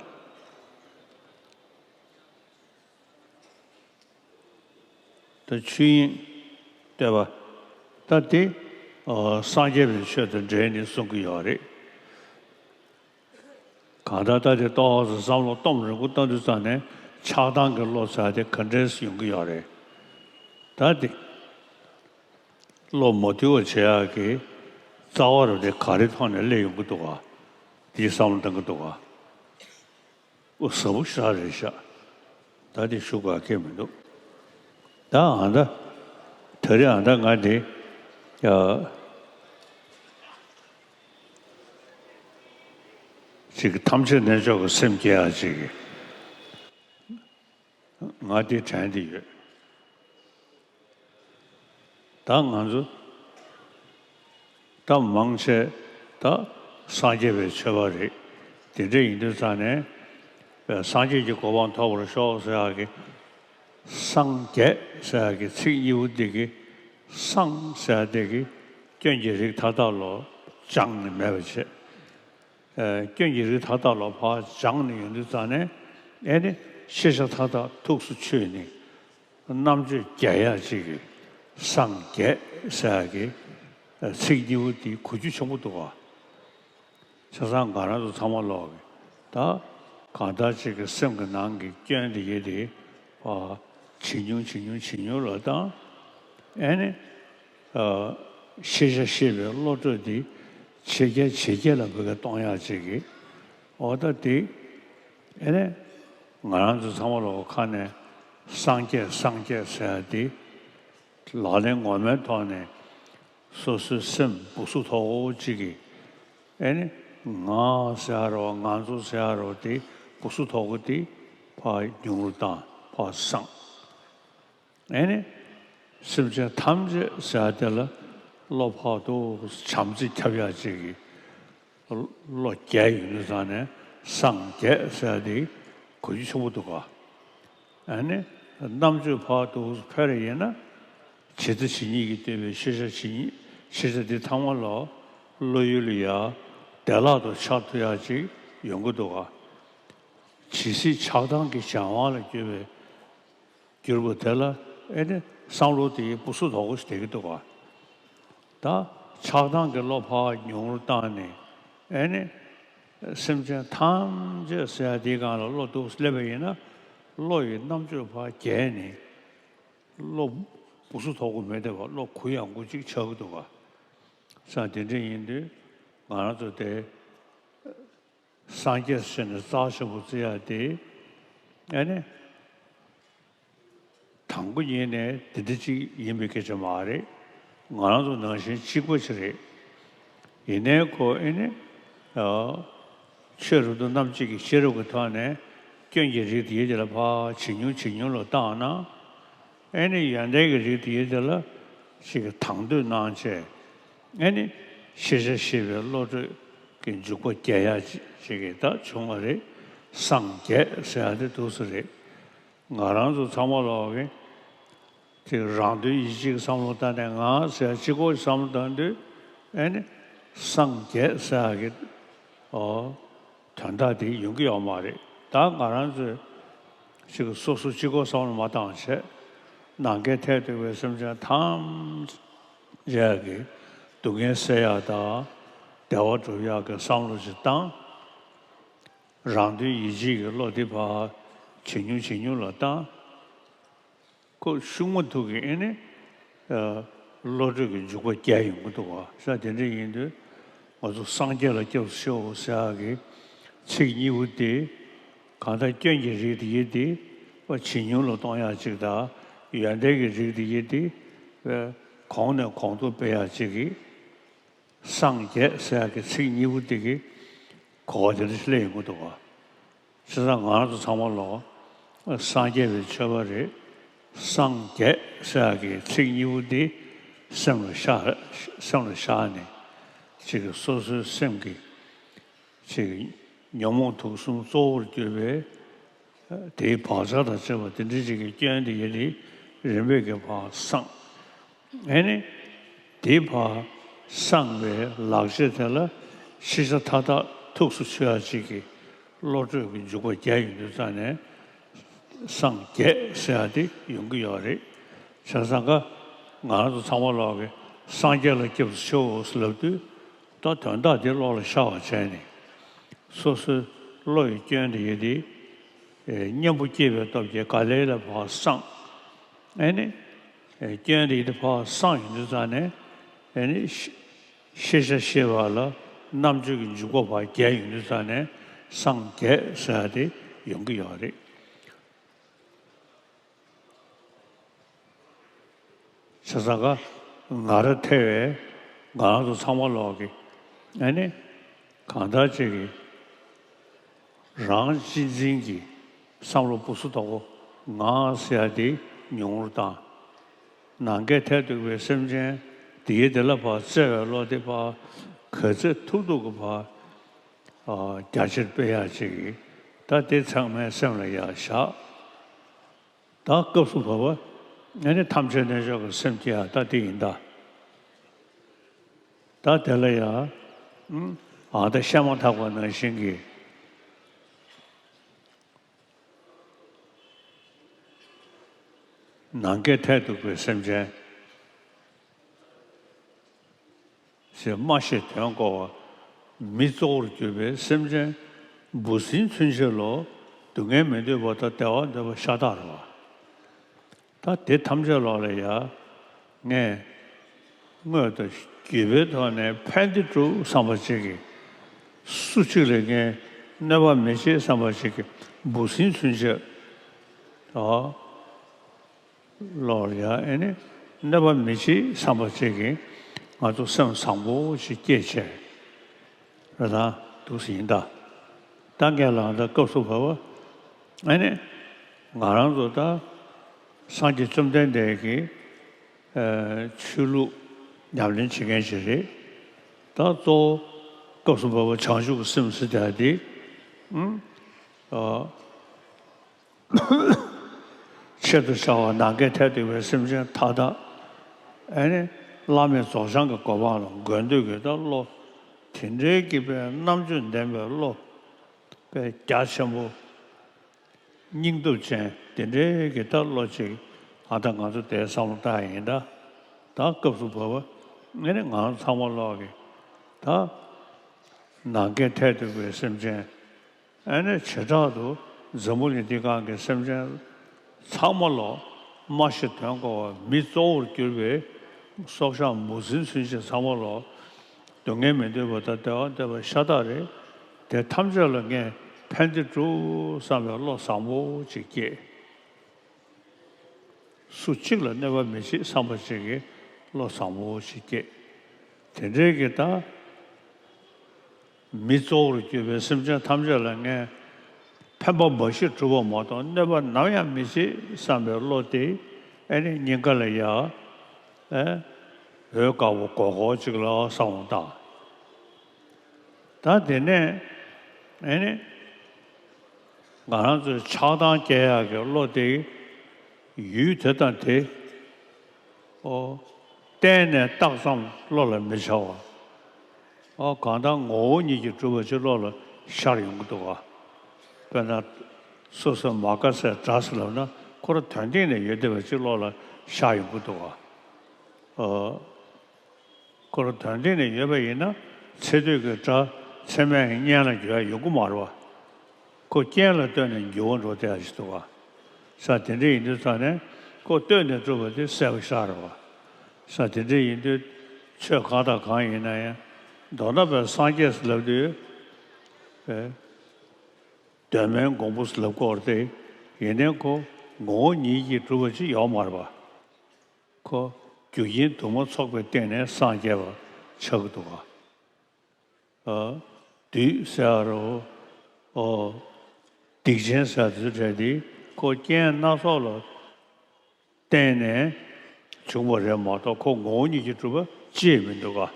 ད་ཆོས་དབྱིངས་བསྟོད་པ་ད་དེ་ཨ་སངས་རྒྱས་པའི་ཆོས་དང་འབྲེལ་ནས་གསུང་གི་ཡོད་རེད། གང་ལྟར་ད་དེ་ཏོག་ཙམ་བསམ་བློ་གཏོང་རིང་པོ་བཏང་དུས་ཙ་ནས་ཆགས་སྡང་གི་བློ་ཟེར་དེ་ག་འདྲས་ཡོང་གི་ཡོད་རེད། ད་དེ། བློ་མ་དུལ་བ་བྱེད་ཡག་གི་རྩ་བ་རུ་དེ་ག་རེ་ཐོག་ནས་སླེབས་ཡོང་གི་འདུག་ག་དེའི་བསམ་བློ་གཏང་གི་འདུག་ག་ཨོ་ཟབ་པོ་ཞེ་དྲག་རེད་ཤག་ད་དེ་ཞུ་དགོས་ཁེལ་མི་འདུག་ད་ཨ་ད། ད་རེས་ཨ་ད་ང་དེ། ཡ། ཅིག་ཐམས་ཅད་རྣལ་འབྱོར་གྱི་སེམས་སྐྱེ་ཡག་ཅིག་གི་ང་དེ་དྲན་དེ་ཡོད། ད་ང་ཚོ་ད་མང་ཆེ་ད་སངས་རྒྱས་པའི་ཆོས་པ་རེད། དེ་འདྲ་ཡིན་དུས་ཙང་ནས་སངས་རྒྱས་ཀྱི་གོ་འཕང་ཐོབ་པར་ཤོག་ཟེར་ཡག་གི་སངས་རྒྱས་ཟེར་ཡག་གི་ཚིག་གཉིས་པོ་འདི་གི་སངས་ཟེར་ཡག་འདི་གི་སྐྱོན་གྱི་རིགས་མཐའ་དག་ལོ་སྦྱངས་ནས་མེད་པ་བྱས། ཨ། སྐྱོན་གྱི་རིགས་མཐའ་དག་ལ་ཕར་སྦྱངས་ནས་ཡོང་དུས་ཙང་ནས་ཨེ་ནི་ཤེས་བྱ་མཐའ་དག་ཐུགས་སུ་ཆུད་ནས་རྣམ་དཔྱོད་རྒྱས་ཡག་ཅིག་གི་སངས་རྒྱས་ཟེར་ཡག་གི་ཚིག་གཉིས་པོ་འདི་གོ་རྒྱུ་ཆེན་པོ་འདུག་ག་བྱས་ཙང་ང་རང་ཚོ་ཚང་མ་ལོག་གི་ད་གང་ལྟར་ཅིག་གི་སེམས་ཀྱི་ནང་གི་སྐྱོན་དེ་ཡེ་དེ་ཕར་ཇེ་ཉུང་ཇེ་ཉུང་ཇེ་ཉུང་ལ་བཏང་། ཨེ་ནི། ཨ། ཤེས་བྱ་ཤེས་པའི་བློ་གྲོས་འདི་ཇེ་རྒྱས་ཇེ་རྒྱས་ལ་བོད་སྐད་གཏོང་ཡག་ཅིག་གི་འོ་ད་འདི་ཨེ་ནས་ང་རང་ཚོ་ཚང་མ་ལོག་ཁ་ནས་སངས་རྒྱས་སངས་རྒྱས་ཟེར་ཡག་འདི་ལག་ལེན་ངོ་མའི་ཐོག་ནས་སོ་སོའི་སེམས་སྦུ་སུབ་ཐོག་ཅིག་གི་ཨེ་ནི་ང་ཟེར་ཡག་རེད་བ། ང་ཚོ་ཟེར་ཡག་རེད་བ། འདི་སྦུ་སུབ་ཐོག་གི་འདི་ཕར་ཉུང་རུ་བཏང་། ཕར་སངས། ཨེ་ནི། སེམས་ཅན་ཐམས་ཅད་ཟེར་ཡག་དེ་ལ་བློ་ཕར་འདུག་བྱམས་བརྩེ་ཁྱབ་ཡག་ཅིག་གི་བློ་རྒྱས་ཡོང་དུས་ཙང་ནས་སངས་རྒྱས་ཟེར་ཡག་དེ་གོ་རྒྱུ་ཆེན་པོ་འདུག་ག་ཨེ་ནི། རྣམ་དཔྱོད་ཕར་འདུག་འཕེལ་བ་ཡིན་ན་ཇི་ལྟ་ཇི་སྙེད་ཀྱིས་བསྟན་པའི་ཤེས་བྱ་ཇི་སྙེད་ཤེས་བྱ་འདི་ཚང་མ་ལ་བློ་ཡུལ་ལ་ཡ་ བདེ་བླག་ཏུ་འཆར་ཐུབ་ཡག་ཅིག་ཡོང་གི་འདུག་ག། ཇི་སྲིད་ཆགས་སྡང་གི་གཞན་དབང་ལ་གྱུར་པའི་གྱུར་པ་དེ་ལ་ཨེ་ནི་བསམ་བློ་དེ་སྤུ་སུ་དོག་པོ་ཞིག་བསྡད་ཀྱི་འདུག་ག། ད་ཆགས་སྡང་གི་བློ་ཕར་ཉུང་རུ་བཏང་ནས་ཨེ་ནི་སེམས་ཅན་ཐམས་ཅད་ཟེར་ཡ་དེའི་སྒང་ལ་བློ་གཏུགས་སླེབས་པ་ཡིན་ན། བློ་ཡི་རྣམ་དཔྱོད་ཕར་རྒྱས་ནས་བློ་སྤུ་སུ་དོག་པོ་མེད་བསྡད་པ། བློ་གུ་ཡངས་པོ་ཅིག་ཆགས་ཀྱི་འདུག་ག། ས་དེ་འདྲ་ཡིན་དུས་ང་རང་ཚོ་དེ་སངས་རྒྱས་ཟེར་ནས་རྩ་ཆེན་པོ་བརྩི་ཡ་དེ་ཨེ་ནི་དང་པོ་ཉིད་ནས་དེ་འདྲ་ཅིག་ཡིན་པའི་སྐད་ཆ་མ་རེད། ང་རང་ཚོ་ནང་བཞིན་གཅིག་པ་ཅིག་རེད། ཡིན་ནའི་ཁོ་ཨེ་ནི་ཆོས་རབ་ཏུ་རྣམ་འབྱེད་ཀྱི་ཤེས་རབ་ཀྱི་ཐོག་ནས་སྐྱོན་གྱི་རིགས་དེ་དེ་ལ་ཕར་ཇེ་ཉུང་ཇེ་ཉུང་ལ་བཏང་ན། ཨེ་ནི་ཡོན་ཏན་གྱི་རིགས་དེ་ཡིན་དེ་ལ་ཞིག་གི་དང་དོད་གནང་བྱས། ཨེ་ནི་ཤེས་བྱ་ཤེས་པའི་བློ་གྲོས་ཀྱི་འཇུག་པ་རྒྱས་ཡག་ཅིག་གི་ད་བྱུང་བ་རེད། སངས་རྒྱས་ཟེར་ཡག་དེ་འདུག་སེ་རེད། ང་རང་ཚོ་ཚང་མ་ལོག་གི་ཅིག་རང་དོན་ཡིད་བྱེད་ཀྱི་བསམ་བློ་བཏང་ནས་ང་ཟེར་ཡག་གཅིག་པོ་བསམ་བློ་བཏང་དུས་ཨེ་ནི་སངས་རྒྱས་ཟེར་ཡག་གི་ཨོ། དོན་དག་དེ་ཡོང་གི་ཡོད་མ་རེད། ད་ང་རང་ཚོས་ཅིག་སོ་སོ་གཅིག་པོ་བསམ་བློ་མ་བཏང་བྱས། ནམ་མཁའི་མཐས་གཏུགས་པའི་སེམས་ཅན་ཐམས་ཅད་ཀྱི་སྡུག་བསྔལ་སེལ་ཡག་དང་བདེ་བ་སྒྲུབ་ཡག་གི་བསམ་བློ་ཅིག་བཏང་། རང་དོན་ཡིད་བྱེད་ཀྱི་བློ་དེ་ཕར་ཇེ་ཉུང་ཇེ་ཉུང་ལ་བཏང་། ཁོ་ཤུགས་མ་ཐུག་གི་ཨེ་ནི་བློ་གྲོས་ཀྱི་འཇུག་པ་རྒྱས་ཡོང་གི་འདུག་བ། ས་དེ་འདྲ་ཡིན་དུས་ང་ཚོ་སངས་རྒྱས་ལ་སྐྱབས་སུ་མཆིའོ་ཟེར་ཡག་གི་ཚིག་གཉིས་པོ་དེ་གང་ལྟར་སྐྱོན་གྱི་རིགས་དེ་ཡིན་དེ་ཇེ་ཉུང་ལ་གཏོང་ཡག་ཅིག་དང་། ཡོན་ཏན་གྱི་རིགས་དེ་ཡིན་དེ་གོང་ནས་གོང་དུ་སྤེལ་ཡག་ཅིག་གི། སངས་རྒྱས་ཟེར་ཡག་གི་ཚིག་གཉིས་པོ་དེ་གི་གོ་བ་དེ་འདྲ་ཞིག་སླེབས་ཡོང་གི་འདུག་ག། བྱས་ཙང་ང་རང་ཚོ་ཚང་མ་ལོག་སངས་རྒྱས་པའི་ཆོས་པ་རེད། སངས་རྒྱས་ཟེར་ཡག་གི་ཚིག་གཉིས་པོ་དེ་སེམས་ལ་ཤར། སེམས་ལ་ཤར་ནས་ཅིག་སོ་སོའི་སེམས་ཀྱི་ཅིག་ཉོན་མོངས་དུག་གསུམ་གཙོ་བོར་གྱུར་པའི་དེའི་བག་ཆགས་དང་བཅས་པ་དེ་འདྲ་ཅིག་གི་སྐྱོན་དེ་ཡིན་དེ་རིམ་པས་ཀྱི་ཕར་སངས། ཨེ་ནི། དེའི་ཕར་སངས་པའི་ལག་རྗེས་དེ་ལ་ཤེས་བྱ་མཐའ་དག་ཐུགས་སུ་ཆུད་ཡག་ཅིག་གི་བློ་གྲོས་ཀྱི་འཇུག་པ་རྒྱས་ཡོང་དུས་ཙང་ནས་སངས་རྒྱས་ཟེར་ཡག་དེ་ཡོང་གི་ཡོད་རེད། བྱས་ཙང་ཀ་ང་རང་ཚོ་ཚང་མ་ལོག་གི་སངས་རྒྱས་ལ་སྐྱབས་སུ་མཆིའོ་ཟེར་ལབ་དུས། ད་དོན་དག་དེ་བློ་ལ་ཤར་བ་བྱས་ནས། སོ་སོའི་བློ་ཡི་སྐྱོན་དེ་ཡོད་དེ། གཉེན་པོ་སྐྱེས་པའི་སྟོབས་ཀྱིས་ག་ལེ་ལ་ཕར་སངས། ཨེ་ནི། སྐྱོན་དེ་ཡོད་དེ་ཕར་སངས་ཡོང་དུས་ཙང་ནས། ཨེ་ནི། ཤེས་བྱ་ཤེས་པ་ལ་རྣམ་དཔྱོད་ཀྱི་འཇུག་པ་ཕར་རྒྱས་ཡོང་དུས་ཙང་ནས་སངས་རྒྱས་ཟེར་ཡག་དེ་ཡོང་གི་ཡོད་རེད། བྱས་ཙང་ཀ་ང་རང་ཐེ་བའི་ང་རང་ཚོ་ཚང་མ་ལོག་གི་ཨེ་ནི་གང་ལྟར་ཅིག་གི་རང་གཅེས་འཛིན་གྱི་བསམ་བློ་སྤུ་སུ་དོག་པོ་ང་ཟེར་ཡག་དེ་ཉུང་རུ་བཏང་། ནམ་མཁའི་མཐས་གཏུགས་པའི་སེམས་ཅན་དེའི་དེ་ལ་ཕར་བརྩེ་བའི་བློ་དེ་ཕར་ག་ཚོད་ཐུབ་ཐུབ་ཀྱི་ཕར་རྒྱ་ཆེར་སྤེལ་ཡག་ཅིག་གི་ད་དེ་ཚང་མའི་སེམས་ལ་ཡར་བཞག། ད་སྐབས་སུ་བབ་པ། ཨ་ནི་ཐམས་ཅད་རྣལ་འབྱོར་གྱི་སེམས་སྐྱེ་ཡག་ད་དེ་ཡིན་ད། ད་དེ་ལ་ཡང་། ཨ་ད་བཤད་མ་ཐག་པ་ནང་བཞིན་གྱི། ནམ་མཁའི་མཐས་གཏུགས་པའི་སེམས་ཅན། ཞེས་སྨྲ་ཤེས་དོན་གོ་བ་མི་གཙོ་བོར་གྱུར་པའི་སེམས་ཅན་འབུ་སྲིན་ཚུན་ཆད་ལ་སྡུག་བསྔལ་མི་འདོད་པ་དང་བདེ་བ་འདོད་པ་ཤ་སྟག་རེད་བ། ད་དེ་ཐམས་ཅད་ལོག་ལ་ཡ་ངས་དངོས་དང་བརྒྱུད་པའི་ཐོག་ནས་ཕན་བདེ་སྒྲུབ་བསམ་པ་ཅིག་གིས། སུ་གཅིག་ལ་ངས་གནོད་པ་མི་བྱེད་བསམ་པ་ཅིག་གིས་འབུ་སྲིན་ཚུན་ཆད་ལོག་ལ་ཡ་ཨེ་ནི་གནོད་པ་མི་བྱེད་བསམ་པ་ཅིག་གིས་ང་ཚོ་སེམས་བཟང་པོ་ཞིག་སྐྱེས་བྱས། རེད་དང་འདུག་སེ་ཡིན་ད། ད་ངས་ལབ་ད་སྐབས་སུ་བབ་པ། ཨ་ནི། ང་རང་ཚོ་ད་སངས་རྒྱས་བཅོམ་ལྡན་འདས་ཀྱི་ཆོས་ལུགས་ཉམས་ལེན་བྱེད་མཁན་ཞིག་རེད། ད་གཙོ་བོ་སྐབས་སུ་བབ་པ་བྱང་ཆུབ་ཀྱི་སེམས་ཟེར་དེ་དེ། ཨ། ཆེད་དུ་བྱ་བ་ནམ་མཁའི་མཐས་གཏུགས་པའི་སེམས་ཅན་མཐའ་དག་ཨེ་ནི་བླ་མེད་རྫོགས་བྱང་གི་གོ་འཕང་ལ་འགོད་འདོད་ཀྱི་ད་བློ་ དེ་འདྲའི་གི་པའི་རྣམ་དཔྱོད་ལྡན་པའི་བློ་པའི་རྒྱ་ཆེན་པོ། སྙིང་སྟོབས་ཅན་དེ་འདྲའི་གི་ད་བློ་ཅིག་ཨ་ད་ང་ཚོ་དེ་བསམ་བློ་བཏང་ཡིན་ད། ད་སྐབས་སུ་བབ་པ་ཨེ་ནི་ང་ཚང་མ་ལོག་གི་ད་ནམ་མཁའི་མཐས་གཏུགས་པའི་སེམས་ཅན། ཨེ་ནི་བྱེ་བྲག་ཏུ་འཛམ་བུ་གླིང་འདི་སྒང་གི་སེམས་ཅན་ཚང་མ་ལོ་སྨྲ་ཤེས་དོན་གོ་བ་མི་གཙོ་བོར་གྱུར་པའི་སྲོག་ཆགས་མུ་ཟིན་ཚུན་ཆད་ཚང་མ་ལོ་སྡུག་བསྔལ་མི་འདོད་པ་དང་བདེ་བ་འདོད་པ་ཤ་སྟག་རེད། དེ་ཐམས་ཅད་ལ་ངས་ཕན་བདེ་སྒྲུབ་བསམ་པའི་བློ་བཟང་པོ་ཅིག་སྐྱེས། སུ་གཅིག་ལ་གནོད་པ་མི་བྱེད་བསམ་པ་ཅིག་གི་བློ་བཟང་པོ་ཅིག་སྐྱེས། དེ་འདྲའི་གི་ད། མི་གཙོ་བོར་གྱུར་པའི་སེམས་ཅན་ཐམས་ཅད་ལ་ངས་ཕན་པ་འབའ་ཞིག་སྒྲུབ་པ་མ་གཏོགས་གནོད་པ་ནམ་ཡང་མི་བྱེད་བསམ་པའི་བློ་དེ་ཨེ་ནི་སྙིང་ག་ལ་ཡ་ཨེ་འོད་དཀར་པོ་སྒོར་སྒོར་ཅིག་ལ་བསམ་བློ་བཏང་། ད་དེ་ནས་ཨེ་ནི་ང་རང་ཚོའི་ཆགས་སྡང་སྐྱེ་ཡག་གི་བློ་དེ་ཡུལ་དེ་དང་དེ། ཨོ། བརྟེན་ནས་བཏགས་ཙམ་བློ་ལ་མི་འཆར་བ། ཨོ་གང་ལྟར་ངོ་བོ་ཉིད་ཀྱིས་གྲུབ་པ་ཅིག་བློ་ལ་ཤར་ཡོང་གི་འདུག་ག་དཔེར་ན། སོ་སོའི་མ་དགའ་སའི་སྒྲ་ཟེར་ལབ་ན་ཁོ་རང་དོན་སྟེང་ནས་ཡོད་བསྡད་པ་ཅིག་བློ་ལ་ཤར་ཡོང་གི་འདུག་ག་ཨོ། ཁོ་རང་དོན་སྟེང་ནས་ཡོད་པ་ཡིན་ན་ཚེ་སྟོད་ཀྱི་སྒྲ་ཚད་མས་སྙན་ལ་འགྱུར་ཡ་ཡོང་གི་མ་རེད་བ། ཁོ་རྐྱེན་ལ་ལྟོས་ནས་འགྱུར་བ་འགྲོ་བསྡད་ཡ་ཞིག་འདུག་ག་ས་དེ་འདྲ་ཡིན་དུས་ཙང་ནས་ཁོ་ལྟོས་ནས་གྲུབ་པ་དེ་གསལ་པོ་ཤར་བ། ས་དེ་འདྲ་ཡིན་དུས་ཆོས་གང་དང་གང་ཡིན་ན་ཡང་མདོར་ན་པའི་སངས་རྒྱས་ཟེར་ལབ་དུས་པའི་གདོད་མའི་མགོན་པོ་ཟེར་ལབ་སྐོར་དེ་ཡིན་ནའི་ཁོ་ངོ་བོ་ཉིད་ཀྱིས་གྲུབ་པ་ཅིག་ཡོད་མ་རེད་པ། ཁོ་རྒྱུ་རྐྱེན་དུ་མ་ཚོགས་པའི་སྟེང་ནས་སངས་རྒྱས་པ་ཆགས་ཀྱི་འདུག་ག་ཨ། བདུད་ཟེར་བ་རོ། ཨོ། སྡིག་ཅན་ཟེར་བ་དེ་ཚོ་གྲས་དེ་ཁོ་རྐྱེན་སྣ་ཚོགས་ལ་བརྟེན་ནས་བྱུང་བ་རེད་མ་གཏོགས་ཁོ་ངོ་བོ་ཉིད་ཀྱིས་གྲུབ་པ་ཅིས་མི་འདུག་ག་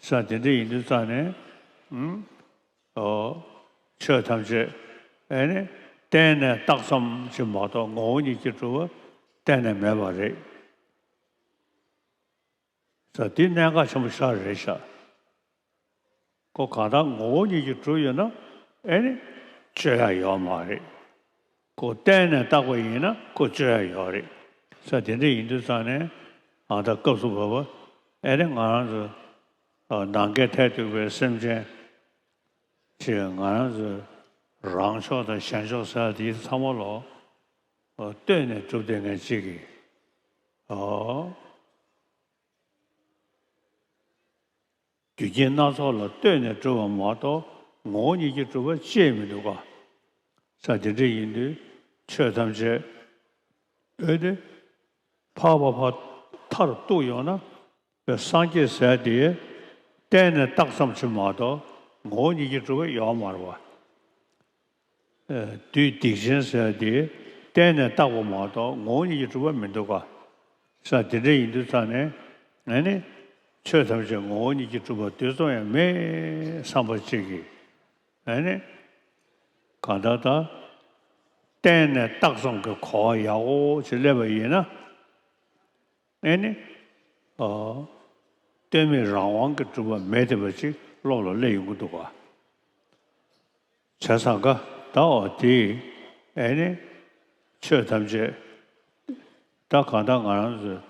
ས་དེ་འདྲ་ཡིན་དུས་ཙང་ནས། ཨུམ། ཨོ། ཆོས་ཐམས་ཅད་ཨེ་ནི་བརྟེན་ནས་བཏགས་ཙམ་ཅིག་མ་གཏོགས་ངོ་བོ་ཉིད་ཀྱིས་གྲུབ་པ་གཏན་ནས་མེད་པ་རེད། ས་འདི་གནད་འགག་ཆེན་པོ་ཞེ་དྲག་རེད་ཤག་ཁོ་གང་ལྟར་ངོ་བོ་ཉིད་ཀྱིས་གྲུབ་ཡོད་ན་ཨེ་ནི་གཅོད་ཡ་ཡོད་མ་རེད། ཁོ་བརྟེན་ནས་བཏགས་པ་ཡིན་ན་ཁོ་གཅོད་ཡ་ཡོད་རེད། ས་དེ་འདྲ་ཡིན་དུས་ཙང་ནས་ཨ་ད་སྐབས་སུ་བབ་པ་ཨེ་ནི་ང་རང་ཚོ་ནམ་མཁའི་མཐས་གཏུགས་པའི་སེམས་ཅན་ཅེས་ང་རང་ཚོ་རང་ཕྱོགས་དང་གཞན་ཕྱོགས་ཟེར་བ་དེ་ཚང་མ་ལོ་ལྟོས་ནས་གྲུབ་བསྡད་མཁན་གཅིག་གིས། རྒྱུ་རྐྱེན་སྣ་ཚོགས་ལ་ལྟོས་ནས་གྲུབ་པ་མ་གཏོགས་ངོ་བོ་ཉིད་ཀྱིས་གྲུབ་པ་ཅིས་མི་འདུག་ག་ས་དེ་འདྲ་ཡིན་དུས་ཆོས་ཐམས་ཅད་ཨེ་ནི་འཕགས་པ་ཕར་མཐར་གཏུགས་ཡོང་ན་པའི་སངས་རྒྱས་ཟེར་དེ་བརྟེན་ནས་བཏགས་ཙམ་ཞིག་མ་གཏོགས་ངོ་བོ་ཉིད་ཀྱིས་གྲུབ་པ་ཡོད་མ་རེད་པ། བདུད་སྡིག་ཅན་ཟེར་དེ་བརྟེན་ནས་བཏགས་པ་མ་གཏོགས་ངོ་བོ་ཉིད་ཀྱིས་གྲུབ་པ་མི་འདུག་ག་ས་དེ་འདྲ་ཡིན་དུས་ཙང་ནས་ཨེ་ནི་ཆོས་ཐམས་ཅད་ངོ་བོ་ཉིད་ཀྱིས་གྲུབ་པ་དེ་ཙམ་ཡང་མེད་བསམ་པ་གཅིག་གིས་ཨེ་ནི་གང་ལྟར་ད་བརྟེན་ནས་བཏགས་ཙམ་གྱི་གོ་བ་ཡག་པོ་ཅིག་སླེབས་པ་ཡིན་ན། ཨེ་ནི། ཨོ། ལྟོས་མེད་རང་དབང་གིས་གྲུབ་པ་མེད་བསྡད་པ་ཅིག་བློ་ལ་སླེབས་ཡོང་གི་འདུག་ག་བྱས་ཙང་ཀ་ད་འོ་དེ་ཨེ་ནི། ཆོས་ཐམས་ཅད་ད་གང་ལྟར་ང་རང་ཚོས་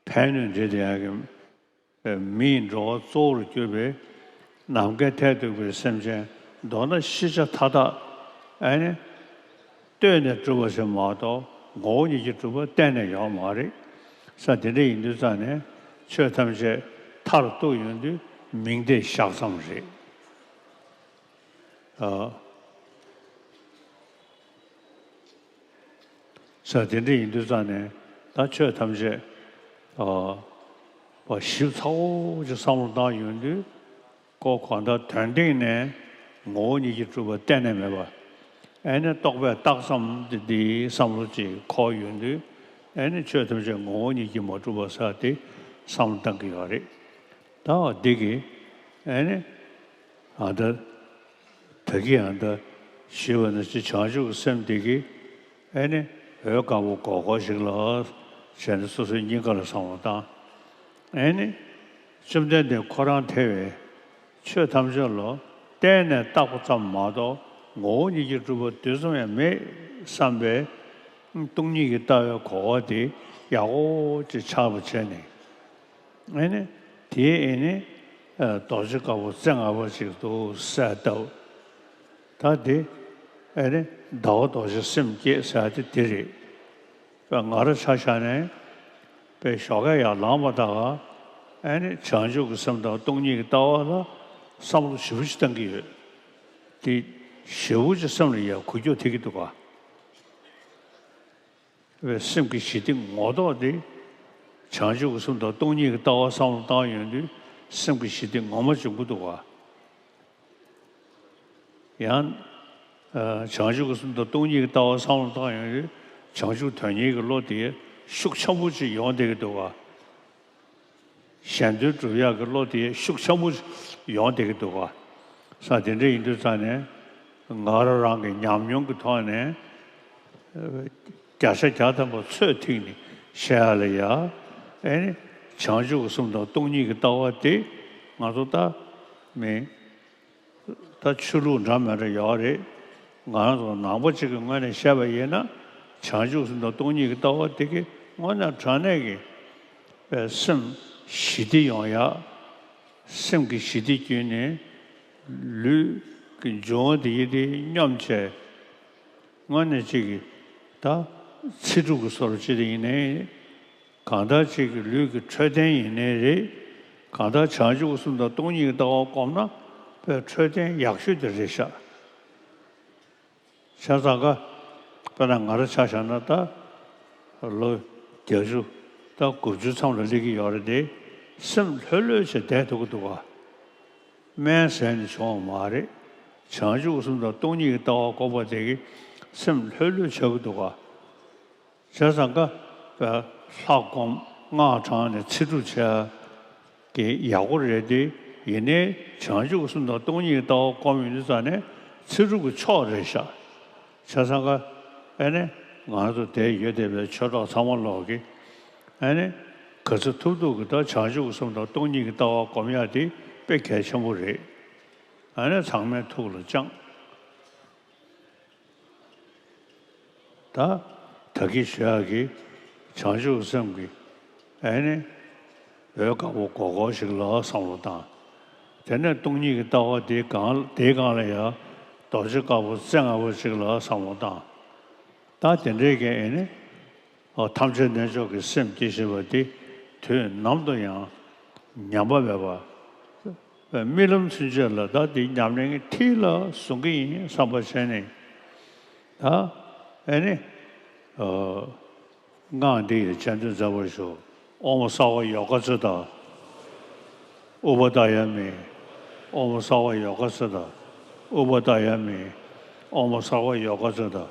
ཕན་གནོད་འདྲེས་བསྡད་ཡག་གི་མི་ཡི་འགྲོ་བ་གཙོ་བོར་གྱུར་པའི་ནམ་མཁའི་མཐས་གཏུགས་པའི་སེམས་ཅན་མདོར་ན་ཤེས་བྱ་མཐའ་དག་ཨེ་ནི། ལྟོས་ནས་གྲུབ་པ་ཞིག་མ་གཏོགས་ངོ་བོ་ཉིད་ཀྱིས་གྲུབ་པ་གཏན་ནས་ཡོད་མ་རེད། ས་དེ་འདྲ་ཡིན་དུས་ཙང་ནས་ཆོས་ཐམས་ཅད་མཐར་གཏུགས་ཡོང་དུས་མིང་དེ་བཞག་ཙམ་རེད། ཨ། ས་དེ་འདྲ་ཡིན་དུས་ཙང་ནས་ད་ཆོས་ཐམས་ཅད་ཨ། བ་ཞིབ་ཚགས་པོ་ཅིག་བསམ་བློ་བཏང་ཡོང་དུས། ཀོ་གང་ལྟར་དོན་སྟེང་ནས་ངོ་བོ་ཉིད་ཀྱིས་གྲུབ་པ་གཏན་ནས་མེད་པ། ཨེ་ནི་རྟོག་པས་བཏགས་ཙམ་དེ་འདིའི་བསམ་བློ་ཅིག་འཁོར་ཡོང་དུས། ཨེ་ནི་ཆོས་ཐམས་ཅད་ངོ་བོ་ཉིད་ཀྱིས་མ་གྲུབ་པ་ཟེར་དེ་བསམ་བློ་བཏང་གི་ཡོད་རེད། ད་འདི་གི་ཨེ་ནི་ཨ་ད་ད་གི་ཨ་ད་ཞུས་པ་ནང་བཞིན་བྱང་ཆུབ་ཀྱི་སེམས་འདི་གི་ཨེ་ནི་འོད་དཀར་པོ་སྒོར་སྒོར་ཞིག་ལ་བྱས་ནས་སོ་སོའི་སྙིང་ག་ལ་བསམ་བློ་བཏང་། ཨེ་ནི་བཅོམ་ལྡན་འདས་ཁོ་རང་ཐེ་བའི་ ཆོས་ཐམས་ཅད་ལ་བརྟེན་ནས་བཏགས་པ་ཙམ་མ་གཏོགས་ངོ་བོ་ཉིད་ཀྱིས་གྲུབ་པ་དུས་ཙམ་ཡང་མེད་བསམ་པའི་སྟོང་ཉིད་ཀྱི་ལྟ་བའི་གོ་བ་དེ་ཡག་པོ་ཅིག་ཆགས་པ་བྱས་ནས། ཨེ་ནི། དེའི་ཨེ་ནི། རྡོ་རྗེ་དཀར་པོ་རྩེ་ལྔ་པ་ཅིག་ཏུ་གསལ་བཏབ། ད་དེ་ཨེ་ནི་ཟླ་བ་རྡོ་རྗེ་སེམས་བསྐྱེད་ཟེར་ཡ་དེ་དེ་རེད། པས་ང་རང་ཆ་བཞག་ནས་པས་ཞོགས་ཀས་ཡར་ལངས་པ་དང་ཨེ་ནི་བྱང་ཆུབ་ཀྱི་སེམས་དང་སྟོང་ཉིད་ཀྱི་ལྟ་བ་ལ་བསམ་བློ་ཞེ་པོ་ཅིག་བཏང་གི་ཡོད། དེ་ཞེ་པོ་ཅིག་སེམས་ལ་ཡ་འགུལ་སྐྱོད་ཐེབས་ཀྱི་འདུག་ག། བའི་སེམས་ཀྱི་ཞི་བདེ་ངོ་ཐོག་དེ། བྱང་ཆུབ་ཀྱི་སེམས་དང་སྟོང་ཉིད་ཀྱི་ལྟ་བ་བསམ་བློ་བཏང་ཡོང་དུས་སེམས་ཀྱི་ཞི་བདེ་ངོ་མ་འབྱུང་གི་འདུག་ག། ཡང་། ཨ། བྱང་ཆུབ་ཀྱི་སེམས་དང་སྟོང་ཉིད་ཀྱི་ལྟ་བ་བསམ་བློ་བཏང་ཡོང་དུས་བྱང་ཆུབ་དོན་གཉེར་གྱི་བློ་དེ་ཤུགས་ཆེན་པོ་ཅིག་ཡོང་བསྡད་ཀྱི་འདུག་ག། གཞན་དོན་སྒྲུབ་ཡག་གི་བློ་དེ་ཤུགས་ཆེན་པོ་ཡོང་བསྡད་ཀྱི་འདུག་ག། ས་དེ་འདྲ་ཡིན་དུས་ཙང་ནས་ང་རང་རང་གི་ཉམས་མྱོང་གི་ཐོག་ནས་བརྒྱ་ཆ་བརྒྱ་ཐམ་པ་ཚོད་ཐིག་ནས་བཤད་ཡ་ལ་ཡ། ཨེ་ནི་བྱང་ཆུབ་ཀྱི་སེམས་དང་སྟོང་ཉིད་ཀྱི་ལྟ་བ་དེ་ང་ཚོ་ལྟ་མིན། ད་ཆོས་ལུགས་འདྲ་མི་འདྲ་ཡོད་རེད། ང་རང་ཚོ་ནང་པ་གཅིག་གི་ངོས་ནས་བཤད་པ་ཡིན་ན་བྱང་ཆུབ་སེམས་དང་སྟོང་ཉིད་ཀྱི་ལྟ་བ་དེ་གི་དངོས་གནས་དྲང་གནས་ཀྱི་པའི་སེམས་ཞི་བདེ་ཡོང་ཡ། སེམས་ཀྱི་ཞི་བདེ་བརྒྱུད་ནས་ལུས་ཀྱི་འབྱུང་བ་དེ་ཡི་དེ་སྙོམས་བྱས། དངོས་གནས་གཅིག་གི་ད་ཚེ་སྒྲུབ་ཀྱི་བཟོ་འདྲ་ཅིག་དེ་ཡིན་ནའི། གང་ལྟར་ཅིག་གི་ལུས་ཀྱི་འཕྲོད་བསྟེན་ཡིན་ནའི་རེད། གང་ལྟར་བྱང་ཆུབ་ཀྱི་སེམས་དང་སྟོང་ཉིད་ཀྱི་ལྟ་བ་བསྒོམས་ན་དཔེ་འཕྲོད་བསྟེན་ཡག་ཤོས་དེ་རེད་ཤག། བྱས་ཙང་ཀ། དཔེར་ན་ང་རང་ཆ་བཞག་ན་ད། ལོ་བརྒྱད་ཅུ་ད་དགུ་བཅུ་མཚམས་ལ་སླེབས་ཀྱི་ཡོད་རེད་དེ། སེམས་ལྷོད་ལྷོད་བྱས་བསྡད་ཐུབ་ཀྱི་འདུག་ག། སྨན་ཟས་ནས་བྱུང་བ་མ་རེད། བྱང་ཆུབ་ཀྱི་སེམས་དང་སྟོང་ཉིད་ཀྱི་ལྟ་བ་བསྒོམ་པ་དེ་གིས་སེམས་ལྷོད་ལྷོད་ཆགས་ཀྱི་འདུག་ག། བྱས་ཙང་ཀ། ལྷ་སྒོམ་སྔགས་བགྲངས་ནས་ཚེ་སྒྲུབ་བྱས་ཀྱི་ཡག་པོ་རེད་དེ། ཡིན་ནའི་བྱང་ཆུབ་ཀྱི་སེམས་དང་སྟོང་ཉིད་ཀྱི་ལྟ་བ་བསྒོམ་ཡོང་དུས་ཙང་ནས་ཚེ་སྒྲུབ་ཀྱི་མཆོག་རེད་ཤག། བྱས་ཙང་ཀ། ཨེ་ནི། ང་ཚོ་དེ་ཡོད་བསྡད་པའི་ཆོས་གྲོགས་ཚང་མ་ལོག་གི། ཨེ་ནི། ག་ཚོད་ཐུབ་ཐུབ་ཀྱི་ད་བྱང་ཆུབ་ཀྱི་སེམས་དང་སྟོང་ཉིད་ཀྱི་ལྟ་བ་སྒོམ་ཡག་དེ་དཔེ་གལ་ཆེན་པོ་རེད། ཨེ་ནི་ཚང་མའི་ཐུགས་ལ་བཅངས། ད། ད་གིན་ཞུ་ཡག་གི། བྱང་ཆུབ་སེམས་ཀྱི། ཨེ་ནི། འོད་དཀར་པོ་སྒོར་སྒོར་ཞིག་ལ་བསམ་བློ་བཏང་། དེ་ནས་སྟོང་ཉིད་ཀྱི་ལྟ་བ་དེའི་སྒང་དེའི་སྒང་ལ་ཡང་རྡོ་རྗེ་དཀར་པོ་རྩེ་ལྔ་པོ་ཞིག་ལ་བསམ་བློ་བཏང་། ད་དེ་འདྲའི་གི་ཨེ་ནི། ཨོ། ཐམས་ཅད་རྣལ་འབྱོར་གྱི་སེམས་བསྐྱེད་ཤེས་པ་དེ་དུས་ནམ་དུ་ཡང་ཉམས་པ་མེད་པ། རྨི་ལམ་ཚུན་ཆད་ལ་ད་འདི་ཉམས་ལེན་གྱི་མཐིལ་ལ་བཟུང་གི་ཡིན་བསམ་པ་བྱས་ནས། ད་ཨེ་ནི། ཨོ། སྔགས་འདི་ཡི་སྤྱན་ལྡན་མཛད་པར་ཞུ། ཨོཾ་སརྦ་ཡོ་ག་ཙིཏྟ། ཨུ་པ་དཱ་ཡ་མི། ཨོཾ་སརྦ་ཡོ་ག་ཙིཏྟ། ཨུ་པ་དཱ་ཡ་མི། ཨོཾ་སརྦ་ཡོ་ག་ཙིཏྟ།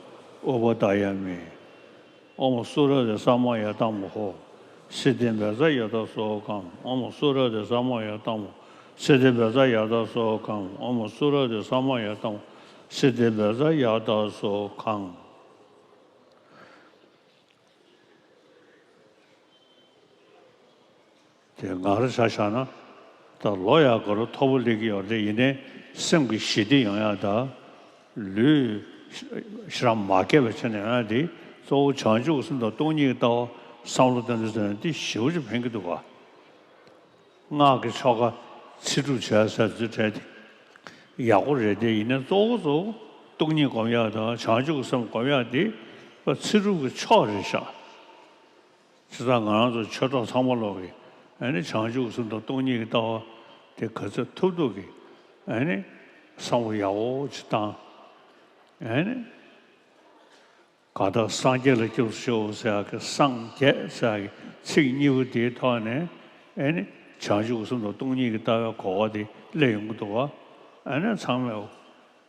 ཨུ་པ་དཱ་ཡ་མི། ཨོཾ་སུ་ར་དི་ས་མ་ཡ་ཏཾ་ཧོ། སིདྡྷི་བཛྲ་ཡ་ཏ་སྭཱ་ཧཱ། ཨོཾ་སུ་ར་དི་ས་མ་ཡ་ཏཾ་ཧོ། སིདྡྷི་བཛྲ་ཡ་ཏ་སྭཱ་ཧཱ། ཨོཾ་སུ་ར་དི་ས་མ་ཡ་ཏཾ་ཧོ། སིདྡྷི་བཛྲ་ཡ་ཏ་སྭཱ་ཧཱ། དེ་ང་རང་ཆ་བཞག་ན་ད་ལོ་ཡག་ག་རུ་མཐོ་པོ་སླེབས་ཀྱི་ཡོད་རེད། ཡིན་ནའི་སེམས་ཀྱི་ཞི་བདེ་ཡོང་ཡག་དང་ལུས་ཤི་རང་མ་སྐྱེས་པ་བྱས་ནས་ཡོང་ཡག་དེ་གཙོ་བོ་བྱང་ཆུབ་སེམས་དང་སྟོང་ཉིད་ཀྱི་ལྟ་བ་བསམ་བློ་བཏང་དུས་ཙམ་ནས་དེ་ཞེ་པོ་ཅིག་ཕན་གྱི་འདུག་ག། སྔགས་ཀྱི་ཆོ་ག་ཚེ་སྒྲུབ་བྱས་ཟེར་དུས་བྲལ་ཏེ་ཡག་པོ་རེད་དེ། ཡིན་ནའི་གཙོ་བོ་གཙོ་བོ་སྟོང་ཉིད་སྒོམ་ཡག་དང་བྱང་ཆུབ་ཀྱི་སེམས་སྒོམ་ཡག་དེ་ཚེ་སྒྲུབ་ཀྱི་མཆོག་རེད་ཤག། བྱས་ཙང་ང་རང་ཚོ་ཆོས་གྲོགས་ཚང་མ་ལོག་གི་ཨ་ནི་བྱང་ཆུབ་སེམས་དང་སྟོང་ཉིད་ཀྱི་ལྟ་བ་དེ་ག་ཚོད་ཐུབ་ཐུབ་ཀྱི་ཨ་ནི་བསམ་བློ་ཡག་པོ་ཅིག་བཏང་། ཨ་ནི་གང་ལྟར་སངས་རྒྱས་ལ་སྐྱབས་སུ་མཆིའོ་ཟེར་ཡག་གི་སངས་རྒྱས་ཟེར་ཡག་གི་ཚིག་གཉིས་པོ་དེའི་ཐོག་ནས་ཨ་ནི་བྱང་ཆུབ་སེམས་དང་སྟོང་ཉིད་ཀྱི་ལྟ་བའི་གོ་བ་དེ་སླེབས་ཡོང་གི་འདུག་ག། ཨ་ནི་ཚང་མས་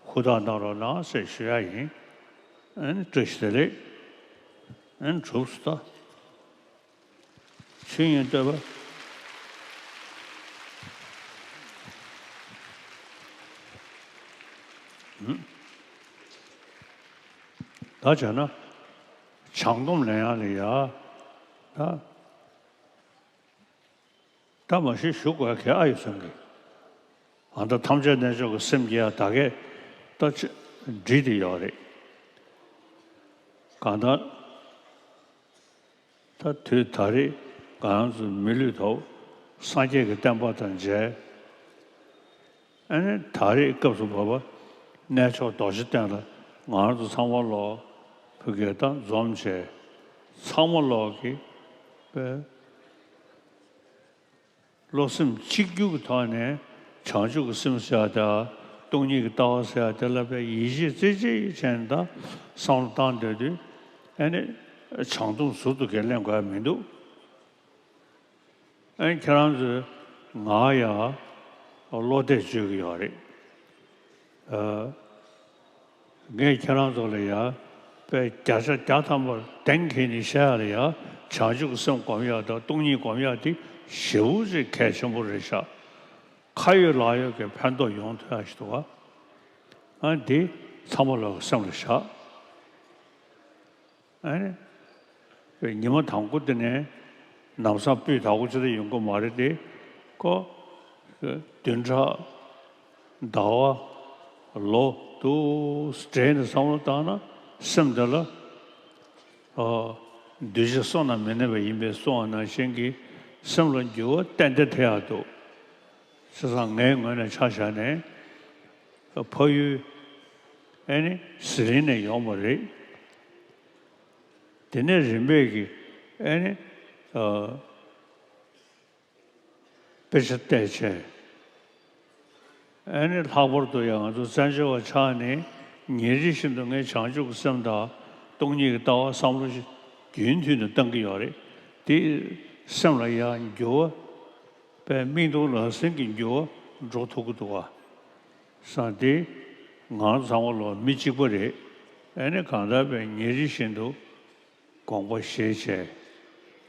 ཧུར་ཐག་གནང་རོགས་གནང་ཟེར་ཞུ་ཡག་ཡིན། ཨ་ནི་བཀྲ་ཤིས་བདེ་ལེགས། ཨ་ནི་གྲུབ་སོང་ད། ཆོས་དབྱིངས་བསྟོད་པ། ཨུམ། ད་བྱས་ན་བྱང་སྡོམ་ལེན་ཡག་ལ་ཡ། ད་ད་མ་གཞི་ཞུ་དགོས་ཡག་ག་ཨ་ཡོད་བསམ་གི། གང་ལྟར་ཐམས་ཅད་རྣལ་འབྱོར་གྱི་སེམས་ཀྱི་ཡང་ད་གས་ད་ཅི་འདྲིས་ཏེ་ཡོད་རེད། གང་ལྟར་ད་དུས་ད་རེས་ང་རང་ཚོ་མི་ལུས་ཐོག་སངས་རྒྱས་ཀྱི་བསྟན་པ་དང་མཇལ། ཨ་ནི་ད་རེས་སྐབས་སུ་བབ་པ་གནས་མཆོག་རྡོ་རྗེ་གདན་ལ་ང་རང་ཚོ་ཚང་མ་ལོག་ཕ་གིར་ད་འཛོམས་བྱས། ཚང་མ་ལོག་གིས་པའི་བློ་སེམས་གཅིག་གྱུར་གྱི་ཐོག་ནས་བྱང་ཆུབ་ཀྱི་སེམས་ཟེར་ཡ་དང་སྟོང་ཉིད་ཀྱི་ལྟ་བ་ཟེར་ཡ་དེ་ལ་དཔེ་ཡིད་ཆེས་རྩེ་གཅིག་བྱས་ནས་ད་བསམ་བློ་བཏང་སྡོད་དུས། ཨ་ནི་བྱང་སྡོམ་ཟུར་དུ་གས་ལེན་དགོས་ཡ་མི་འདུག་ཨ་ནི་ཁྱེད་རང་ཚོས་ང་ཡ་བློ་གཏད་བཅོལ་གྱི་ཡོད་རེད། ཨ། ངས་ཁྱེད་རང་ཚོ་ལ་ཡ་དཔེ་བརྒྱ་ཆ་བརྒྱ་ཐམ་པར་གདེང་འཁེལ་ནས་བཤད་ཡ་ལ་ཡ་བྱང་ཆུབ་ཀྱི་སེམས་སྒོམ་ཡ་དང་སྟོང་ཉིད་སྒོམ་ཡ་དེ་ཞེ་པོ་ཅིག་གལ་ཆེན་པོ་རེད་ཤག་ཁ་ཡོད་ལག་ཡོད་ཀྱི་ཕན་ཐོགས་ཡོང་ཐུབ་ཡ་ཞིག་འདུག་ག་ཨ་ནི་དེ་ཚང་མ་ལོག་གི་སེམས་ལ་བཞག་ཨ་ནི། ཉི་མ་དང་པོ་དེ་ནས་ལམ་སང་སྤུས་དག་པོ་ཅི་ལྟར་ཡོང་གི་མ་རེད་དེ། ཁོ་བདུན་ཕྲག་ཟླ་བ་ལོ་དུ་སྤྲད་ནས་བསམ་བློ་བཏང་ན་སེམས་དེ་ལ་ཨ་འདུས་བྱས་བསོད་ནམས་མི་གནས་པ་ཡིན་པས་གསུངས་པ་ནང་བཞིན་གྱི་སེམས་ལ་འགྱུར་བ་ཏན་ཏན་ཐེབས་ཡག་འདུག་བྱས་ཙང་ངའི་ངོས་ནས་ཆ་བཞག་ནས་ཕ་ཡུལ་ཨ་ནི་ཟི་ལིང་ནས་ཡོང་བ་རེད། དེ་ནས་རིམ་པས་ཀྱིས་ཨ་ནི་ཨ་དཔེ་ཆ་བལྟས་བྱས། ཨ་ནི་ལྷག་པར་དུ་ཡང་ང་ཚོ་བཙན་བྱོལ་བ་ཆགས་ནས་ཉིན་རེ་བཞིན་དུ་ངས་བྱང་ཆུབ་ཀྱི་སེམས་དང་སྟོང་ཉིད་ཀྱི་ལྟ་བ་བསམ་བློ་ཞིག་རྒྱུན་མཐུད་དུ་བཏང་གི་ཡོད་རེད། དེ་སེམས་ལ་ཡང་འགྱུར་བ་པའི་མིག་མཐོང་ལག་ཟིན་གྱི་འགྱུར་བ་འགྲོ་ཐུབ་ཀྱི་འདུག་ག་བསམ་སྟེ། ང་རང་ཚང་མ་ལོ་མི་གཅིག་པ་རེད། ཨ་ནི་གང་ལྟར་བས་ཉིན་རེ་བཞིན་དུ་དགོངས་པ་བཞེས་བྱས།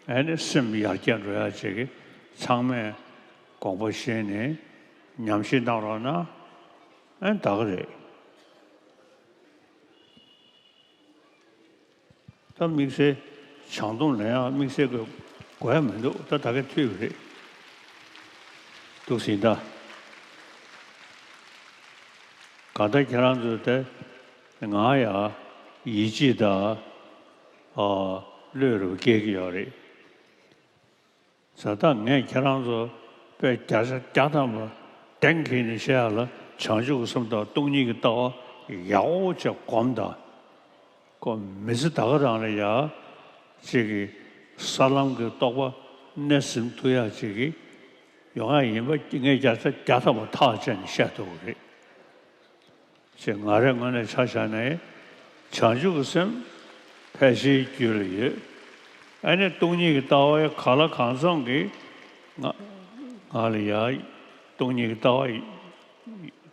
ཨ་ནི་སེམས་ཡར་རྒྱས་འགྲོ་ཡག་ཅིག་གི་ཚང་མས་དགོངས་པ་བཞེས་ནས་ཉམས་ཞིབ་གནང་རོགས་གནང་། ཨ་ནི་ད་ག་རེད། ད་དམིགས་བསལ་བྱང་སྡོམ་ལ་ཡང་དམིགས་བསལ་དགོས་དགོས་ཡ་མི་འདུག་ད་ད་ག་འཐུས་པ་རེད། འདུག་ཟིན་ད། གང་ལྟར་ཁྱེད་རང་ཚོས་དེ་ང་ཡ་ཡིད་ཆེས་དང་ཨ་བློས་རུ་སྐྱེལ་གྱི་ཡོད་རེད། བྱས་ཙང་ངས་ཁྱེད་རང་ཚོ་དཔེ་བརྒྱ་ཆ་བརྒྱ་ཐམ་པ་གདེང་འཁེལ་ནས་བཤད་ཡ་ལ་བྱང་ཆུབ་ཀྱི་སེམས་དང་སྟོང་ཉིད་ཀྱི་ལྟ་བ་ཡག་པོ་བྱས་སྒོམ་དང་། ཁོ་མི་ཚེ་ད་ག་རང་ལ་ཡ་ཅིག་གི་ས་ལམ་གྱི་རྟོགས་པ་སྣེ་ཟིན་ཐུབ་ཡ་ཅིག་གི་ཡོང་ཡ་ཡིན་པ་ངས་བརྒྱ་ཆ་བརྒྱ་ཐམ་པ་ཐག་བཅད་ནས་བཤད་ཐུབ་ཀྱི་རེད། ཅེས་ང་རའི་ངོས་ནས་ཆ་བཞག་ན། བྱང་ཆུབ་ཀྱི་སེམས་ཕལ་ཆེར་རྒྱུད་ལ་ཡོད། ཨ་ནི་སྟོང་ཉིད་ཀྱི་ལྟ་བ་གང་ལ་གང་འཚམ་གྱིས་ང་ང་ལ་ཡ་སྟོང་ཉིད་ཀྱི་ལྟ་བ་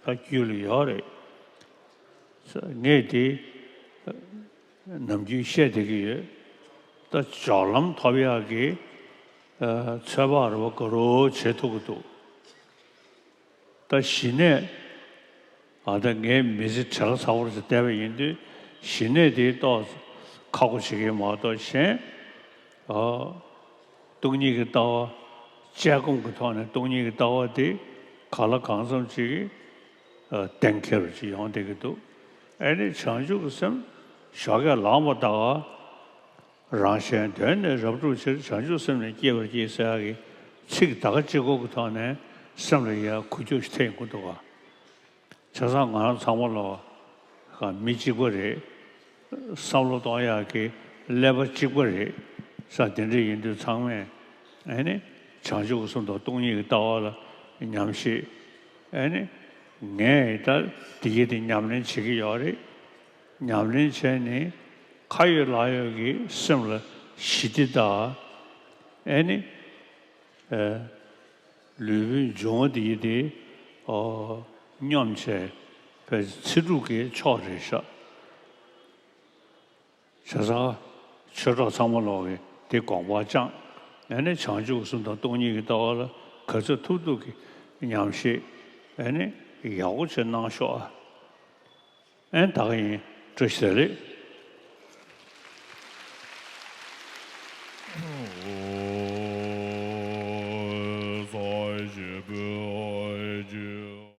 ད་རྒྱུད་ལ་ཡོད་རེད། ངས་དེ་ནམ་རྒྱུན་བཤད་བསྡད་ཀྱི་ཡོད། ད་སྦྱོར་ལམ་ཐོབ་ཡག་གི་ཚོད་དཔག་རེ་བ་དགའ་རབ་བྱེད་ཐུབ་ཀྱི་འདུག་ད་གཞི་གནས། ཨ་ད་ངའི་མི་ཚེ་བྲེལ་ཚ་པོར་བལྟས་པ་ཡིན་དུས་གཞི་གནས་དེ་ཏོག་ཁག་པོ་བྱེད་ཀྱི་མ་གཏོགས་གཞན། ཨ་སྟོང་ཉིད་ཀྱི་ལྟ་བ། དཔྱད་སྒོམ་གྱི་ཐོག་ནས་སྟོང་ཉིད་ཀྱི་ལྟ་བ་དེ་གང་ལ་གང་འཚམ་ཅིག་གིས་ཨ་གཏན་འཁེལ་བ་ཅིག་ཡོང་བསྡད་ཀྱི་འདུག་ཨ་ནི་བྱང་ཆུབ་ཀྱི་སེམས་ཞོགས་ཀས་ལངས་པ་དང་། རང་གཞན་དོན་ནི་རབ་བསྒྲུབ་ཕྱིར། བྱང་ཆུབ་སེམས་ནི་བསྐྱེད་པར་བགྱི་ཟེར་ཡག་གི་ཚིག་ད་ག་གཅིག་པོ་གི་ཐོག་ནས་སེམས་ལ་ཡ་འགུལ་སྐྱོད་ཞིག་ཐེབས་ཡོང་གི་འདུག་ག་བྱས་ཙང་ང་རང་ཚང་མ་ལོ་ག་མི་གཅིག་པ་རེད། བསམ་བློ་གཏོང་ཡག་གི་ཀླད་པ་གཅིག་པ་རེད། ས་དེ་འདྲ་ཡིན་དུས་ཚང་མས་ཨ་ནི་བྱང་ཆུབ་ཀྱི་སེམས་དང་སྟོང་ཉིད་ཀྱི་ལྟ་བ་ལ་ཉམས་ཞིབ། ཨ་ནི་ངས་ད་འདི་གི་དེ་ཉམས་ལེན་བྱེད་ཀྱི་ཡོད་རེད། ཉམས་ལེན་བྱས་ནས་ཁ་ཡོད་ལག་ཡོད་ཀྱི་སེམས་ལ་ཞི་བདེ་དང་། ཨེ་ནི། ཨེ། ལུས་པོའི་འབྱུང་བ་དེ་ཡི་དེ། ཨོ། སྙོམས་བྱས་པའི་ཚེ་སྒྲུབ་ཀྱི་མཆོག་རེད་ཤག་བྱས་ཙང་། ཆོས་གྲོགས་ཚང་མ་ལོག་གིས་དེ་དགོངས་པ་བཅངས། ཨེ་ནི་བྱང་ཆུབ་སེམས་དང་སྟོང་ཉིད་ཀྱི་ལྟ་བ་ལ་ག་ཚོད་ཐུབ་ཐུབ་ཀྱི་ཉམས་ཞིབ་ཨེ་ནི་ཡག་པོ་བྱས་གནང་ཤོག་ཨ། ཨེ་ད་ག་ཡིན། བཀྲ་ཤིས་བདེ་ལེགས།